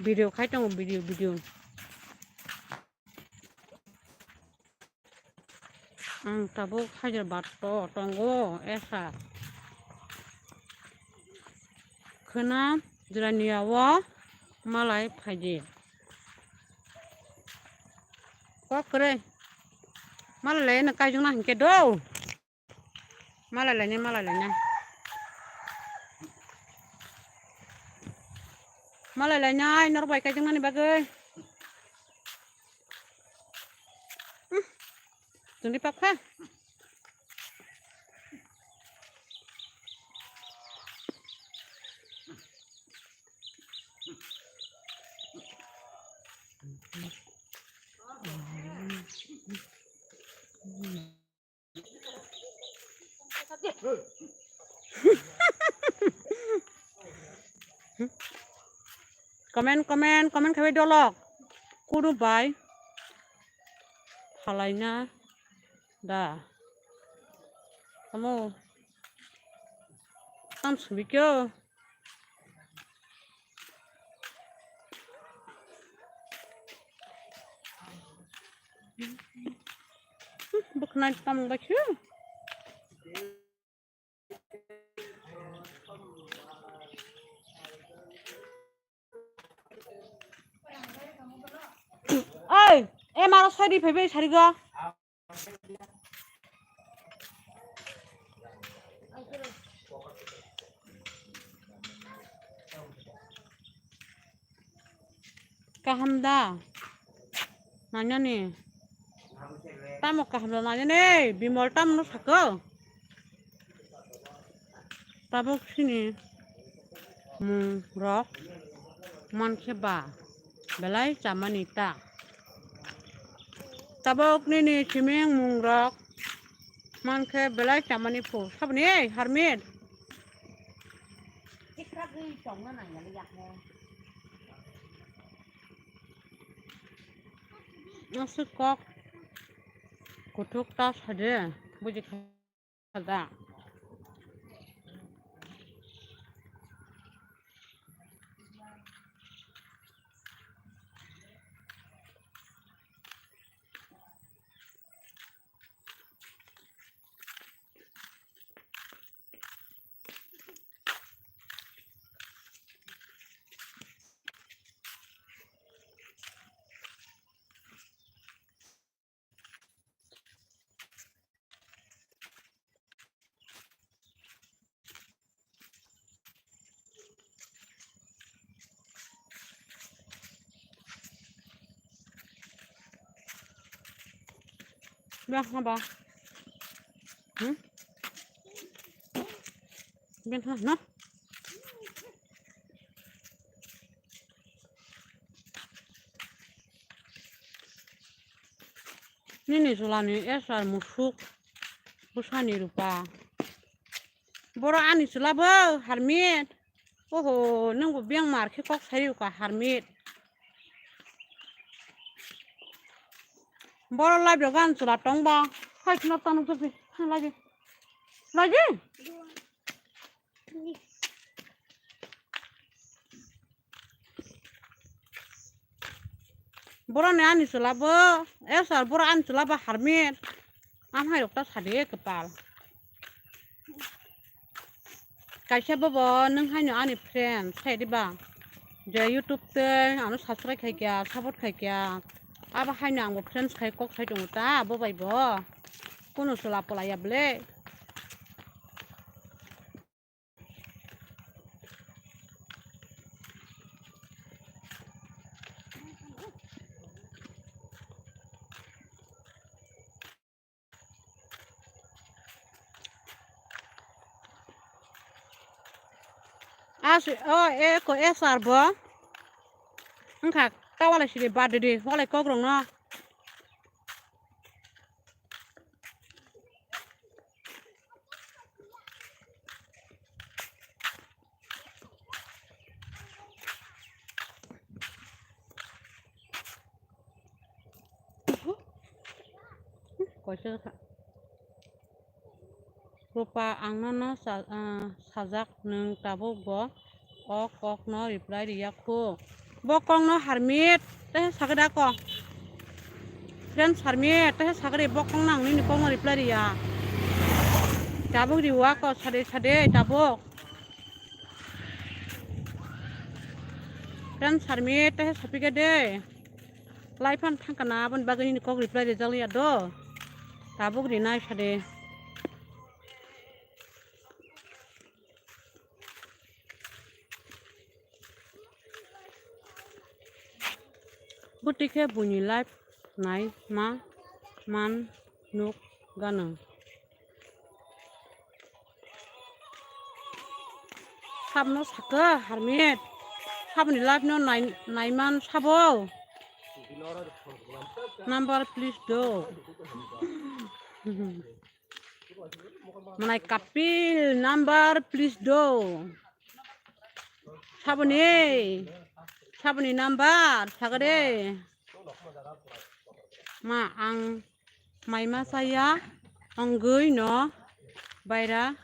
Video khai tongo, video, video. Ang tabuk Hyderabad o tongo, esa. Khwna Jirania o malai phaidi. Kok kwrwi. Malai laina kaijakna hinkhe do. Malai lainai, malai lainai. Malai lainai, norok bai kaijaknani bagwi. Hmm. Chwngni pakha. Comment, comment, comment khabai dolok. Kunu bai. Halaina da. Amo. Tam sumikyo. Bwkhnai tam bai khe. Oi, e maro sari phaibai sarigo. Kaham da? Nainani? Tamo kaham da nainani? Bimol tamo no sako? Tabuk sini mung rok mankhe ba belai chamani ta. Tabuk nini siming mung rok mankhe belai chamani phu. Saboni ei harmit. Aswk kok kuthuk ta sade, buji kha da. Biang haba. Hmm? Biang ha, no? Nini chwlani S R musuk bwsani rupa. Boro ani chwla bo harmit. Oho, nwngbo biyang mar khe kok sai rwkha harmit. Boro live rok ani chwla tongba. Hai khna tanu khe lagi. Lagi? Boroni ani chwla bo, eh, sir, boro ani chwla bo harmit. Am hai rok ta sadi kwpal. Kaisa bobo nwng haino ani friend, sai diba? Je YouTube tei ano subscribe khai kya, support khai kya. Abo haino angbo friends khai kok sai tongo ta, bo bai bo. Kuno chwla pola ya ble. As, o, e, ko, e, sir bo. Wngkha, ta walai sidi bad di, walai kok rok no. Kaisa kha. Rupa, ang nono sa-, ah, sajak, nwng tabuk bo o kokno reply riya khu. Bo kokno harmit, tei sagada ko. Friends harmit, tei sagada bo kokno ang nini kokno reply riya. Tabuk riwa ko, sade sade tabuk. Friends harmit, tei sapika de. Lai phan thangkana, aboni bagwi nini kok reply rijak liya do. Tabuk rinai sade. Bwtwi khe buini live nai ma man nuk gana. Sabno sakha harmit. Sabni live no nai, naiman sabo. Number please do. Manai Kapil number please do. Saboni, saboni number sagade. Ma ang maima saya ongoi no baira.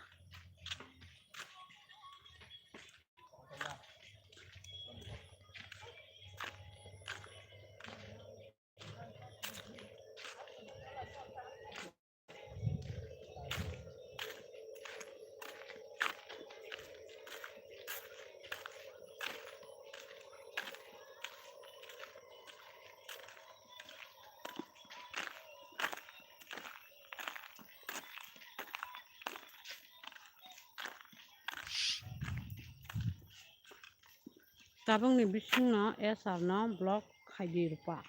Tabukni bisingno S R no block khaidi Rupa.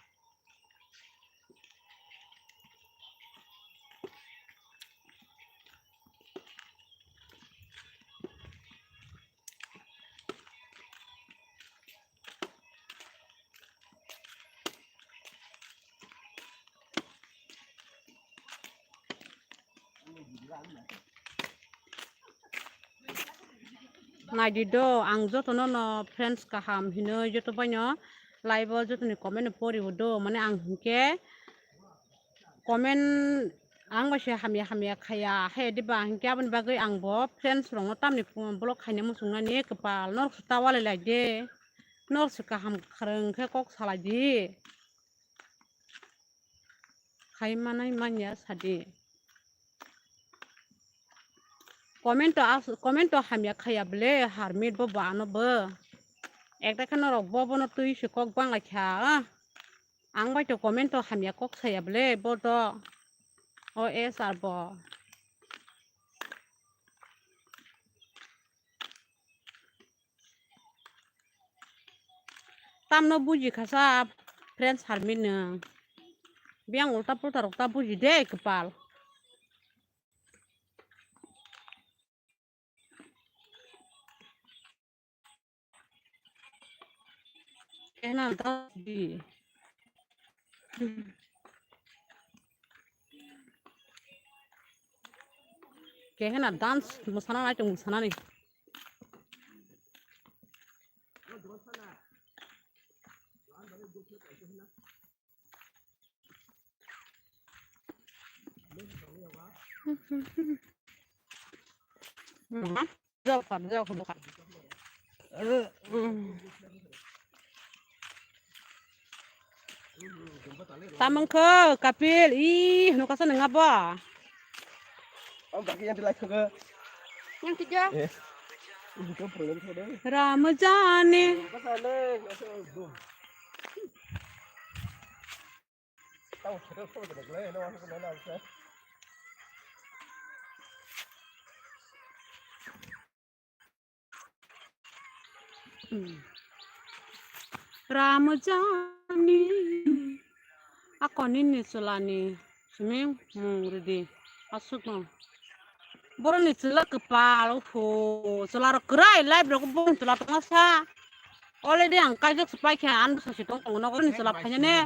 Naidi do, ang jotono no friends kaham hinwi joto baino live o jotoni comment no poribo do, mane ang hinkhe comment ang bai se hamya hamya khaya, hai diba hinkhe aboni bagwi ang bo friends rokno tamni block khaina muchungnani kwpal norok se ta walai lai de, norok se kaham kwrwng khe kok salai di. Khai manai manya sadi. Comment to as-, comment to hamya khaya bwle, Harmit bo bo ano bo. Ekta khe norok bo bono twi se kok bang lai kha, ah. Ang bai to comment to hamya kok saya bwle, bo do. O S R bo. Tamno buji khasa friends Harmit nwng. Biyang ulta pulta rok ta buji de kwpal. Kena dance di. Kehena dance musana nai tong musana ni. Tamang kho Kapil, ih, nukasa nang apa? Ang bagi yang di live kho. Yang tiga. Eh. Ramajani. Ramajani. Ako nini chwlani simi mung ridi aswkno. Boroni chwla kwpal, opho, chwla rok kwrai, live rok bong chwla tongsa. Already ang kaijak se paikha, ang bwsa se tong tongo, nogo ni chwla phainani.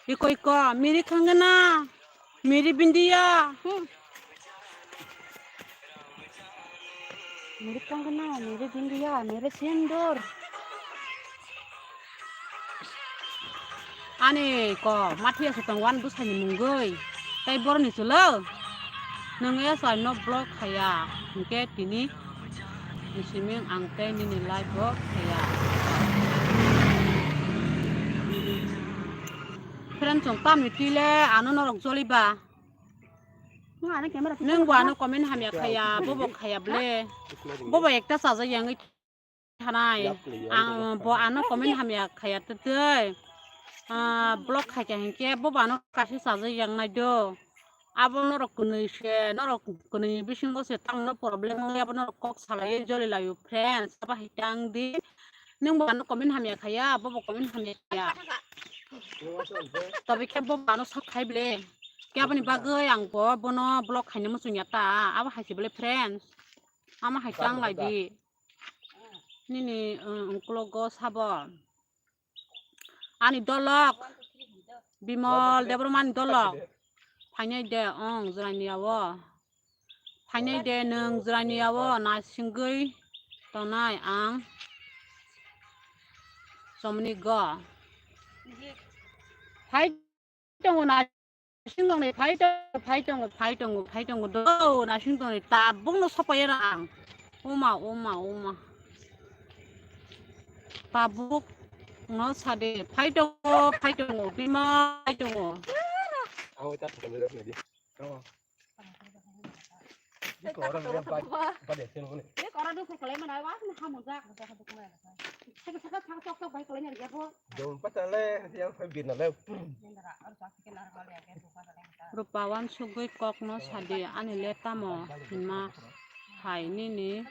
Iko iko, miri khangana, miri bindiya. Hmm. Miri khangana, miri bindiya, miri sindur. Ani ko mathiya se tong wan bwsani mungwi. Tai boroni chwla. Nwng S R no block khaya, hinkhe tini simi ang tei nini live o khaya. Friend chwng tamni twi le ano norok joli ba. Nwng bo ano comment hamya khaya, bobo khaya ble. Bobo ekta chajak yangwi thanai. Ang bo ano comment hamya khaya twtwi. Ah, block khaikha hinkhe bobo ano kaisa chajak yangnai do. Abo norok kwnwi se, norok kwnwi bisingo se tangno problem wngya, abo norok kok salaiwi joli laio friends, abo hai tang di. Nwng bo ano comment hamya khaya, bobo comment hamya khaya. Tobe khe bobo ano sak khai ble. Khe aboni bagwi ang bo bono block khaina muchungya ta, abo hai se ble friends. Ama hai tang lai di. Nini, uh, ungkulogo sabo. Ani dolok. Bimol Debbarmani dolok. Phainai de, ong, jwraini yawo. Phainai de, nwng jwraini yawo, naisingwi tongnai ang. Chomni go. Phai tongo na. Naising tongni phai tongo, phai tongo, phai tongo, phai tongo do, naising tongni tabukno sopaiya ang. Uma, uma, uma. Tabukno sade, phai tongo, phai tongo, bima phai tongo. Ni kora ni yang pai, pai de sen ni. Ni kora do se kalai mana wa ni hamu jak. Saka saka saka sok sok bai kalai ni ya bo. Dong patale yang pai bin na le. Rupawan sugwi kokno sadi ani le tamo hinma hai nini.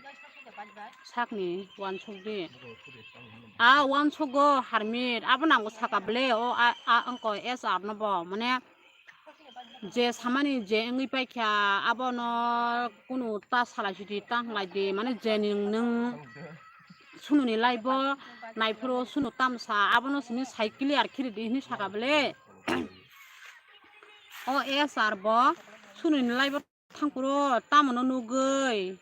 Sakni uansuk di. A uansugo harmit, abo nangbo saka ble, o a, a, angko S R no bo, mane, je samani je wngwi paikha, abono kunu ta salai sidi, ta hlai di, mane, je ning nung sununi life bo naiphuru sunu tamsa, abono simi sai clear khiri di hini saka ble. O S R bo sununi life bo thangphuru tamono nugwi,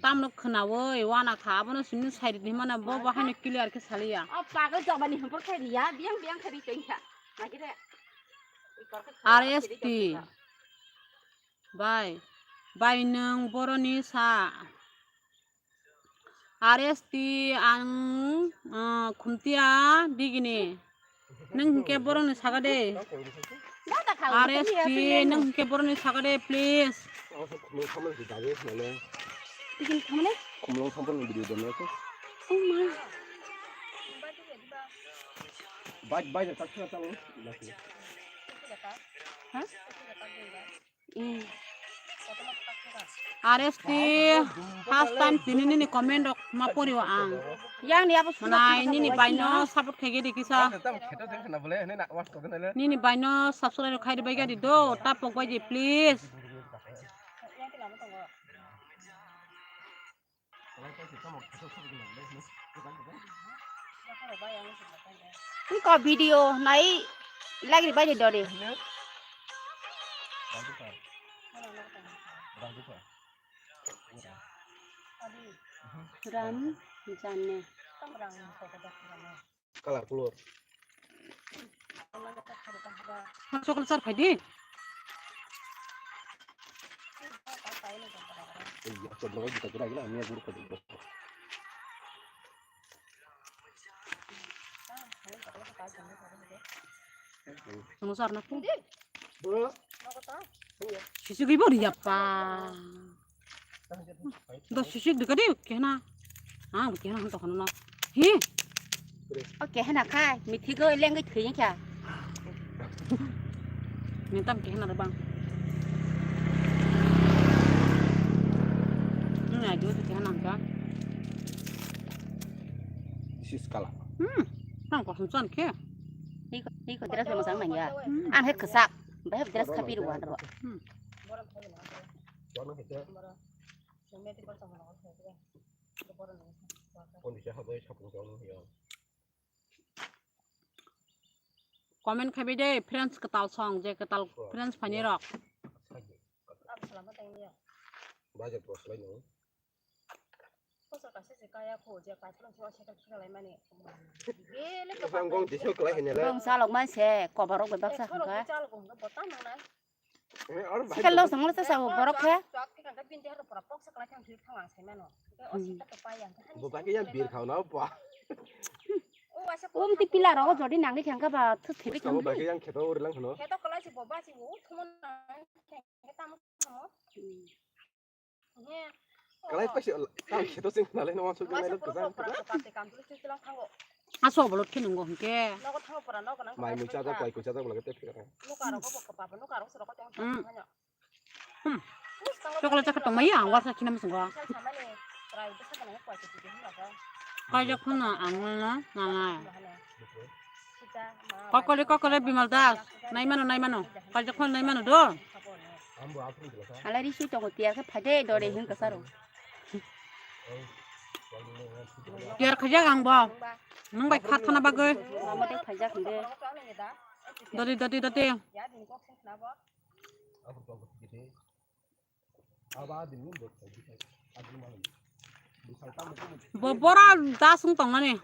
tamono khwnawi uana kha, abono simi sai ridi himano bo bo haino clear khe saliya. O pagal jobani hempor khai riya, biang biang khai ri tongkha. Nagire. R S T. Bai. Bai nwng boroni sa. R S T ang, ah, khumtiya digini. Nang hingke boroni saga de. R S T nang hingke boroni saga de, please. Khumlong sampani video dona ko. Oh my. Bai, bai, tak tak tak. Ha? Mm. R S T, first time tini nini comment rok ma pori o ang. Yang ni abo suna. Manai nini bai no support khaigedi kisa. Nini bai no subscribe khaidi bai gadi do, tapok bai di, please. Engko video nai lagri bai de dori. Ram jane. Kalar kulur. Chocolate sar phaidi. Chocolate sar na. Sisi gwi bori yappa. Do sisi dikadi kehna. Ah, kehna han to khana. Hi. O kehna khai, mithi go lengwi thwi kha. Ni tam kehna re bang. Ni ai do kehna ka. Sis kala. Hmm. Tang ko sun chan khe. Iko, iko dress mo sang nang ya. Hmm. Ang he khasak. Bahai dress khapi ruwa ro. Hmm. Comment khabi de, friends kwtal song, je kwtal friends phani rok. Bong salok man se, koborok bai baksa hwnka. Sikal lo songlo sa sao borok khe. Bo bagwi yang bir khao na bo. Um ti pila rogo jodi nangni thangka ba thu thiri. Bo bagwi yang kheto uri lang khano. Kalai paisa tang kheto sing nalai no wansuk nai lo kwchang kwchang. Aso bolot khe nungo hwnkhe. Mai mui chajak, kwlai kwchajak bolai tei phira. Hmm. Chocolate chakha tongmai ang warsa khinam sungo. Kaijak phano ang no nangai. Kokole, kokole, Bimal Das. Naimano, naimano. Kaijak phano naimano do. Alai ri sui tongo, tiyar khe phai de, dore hin kasaro. Tiyar khaijak ang bo. Nwng bai kha thana bagwi. Mama de khaijak hinde. Dodi, dodi, dodi. Bo bora das wng tongnani.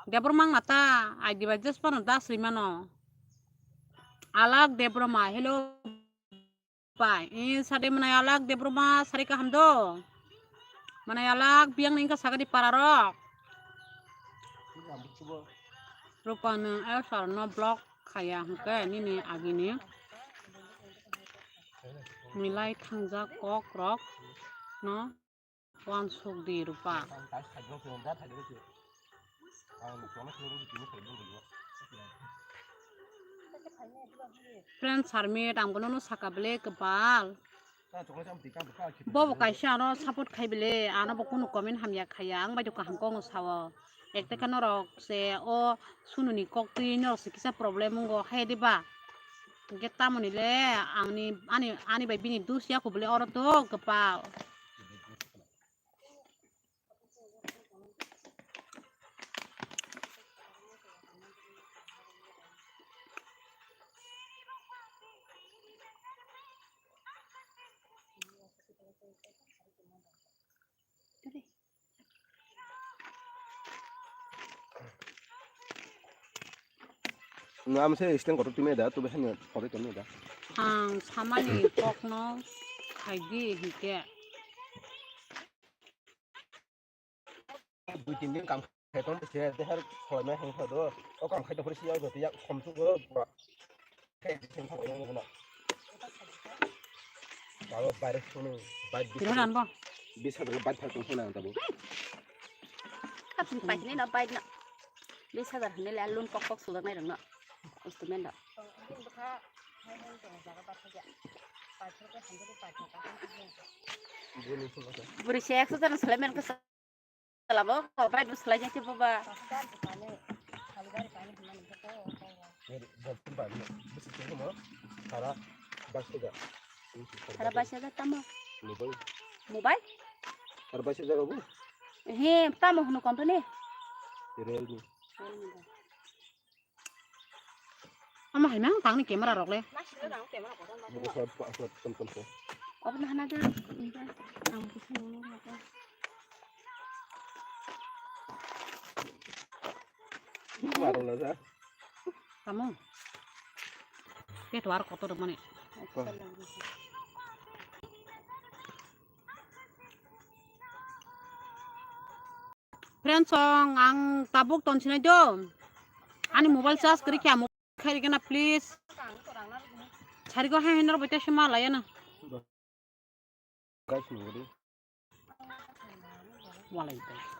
Debor mang mata, ai dibai jes phano das ri mano. Alak Debroma, hello. Pai, eh, sade manai alak Debroma, sari kaham do. Manai alak biyang ni wngkha sagadi para rok. Rupano, eh, sar no block khaya hwnkhe nini agini. Milai thangjak kok rok no wansuk di Rupa. Friend Sarmit, ang bono no saka bele kwbal. Bobo kaisa ano support khai bile, ano bo kunu comment hamya khaya, ang bai do kaham kok no sao. Ekta khe norok se o Sununi kok twi norok se kisa problem wngo hai diba? Hwnkhe tamoni le angni, ani, ani bai bini dus ya kho bole oro to kwpal. No, amo se stand kotor tumi da, tumi hanya kotor tumi da. Ang samani kokno khaidi hike. Dui tin din kam khai tong se, de har khoi ma hang kha do. O kam khai to phori si ya do, ya khom su go. Abo bayre sunu, bayre Tiro nan bo. Bis hajar bayre thar tong phone ang tabo. Katun paisini na bayre na. Bis hajar hwnwi le loan kok kok sujaknai rokno. Instrument da. Buni sunu ka. Buri se ekso jana selemen ka. Salabo, bai bwslai jai se baba. Gari, gari pani hwnmani hwnkhe to, to, to. Gari, gari pani, bwswk tongmo, sara baish hajar. Sara baish hajar tamo? Mobile. Mobile? Sara baish hajar abo? He, tamo hwno company? Realme. Realme da. Ama hai mang tangni camera rok le. Obo no hana da. Ang bisa nang nang. Tamo. Ke tuar kotor mani. Friends song, ang tabuk ton sinai do. Ani mobile charge kwrwi khe ang mobile khai rikena, please. Sarigo hai hai norok bai tei sima laiya na. Walai bai.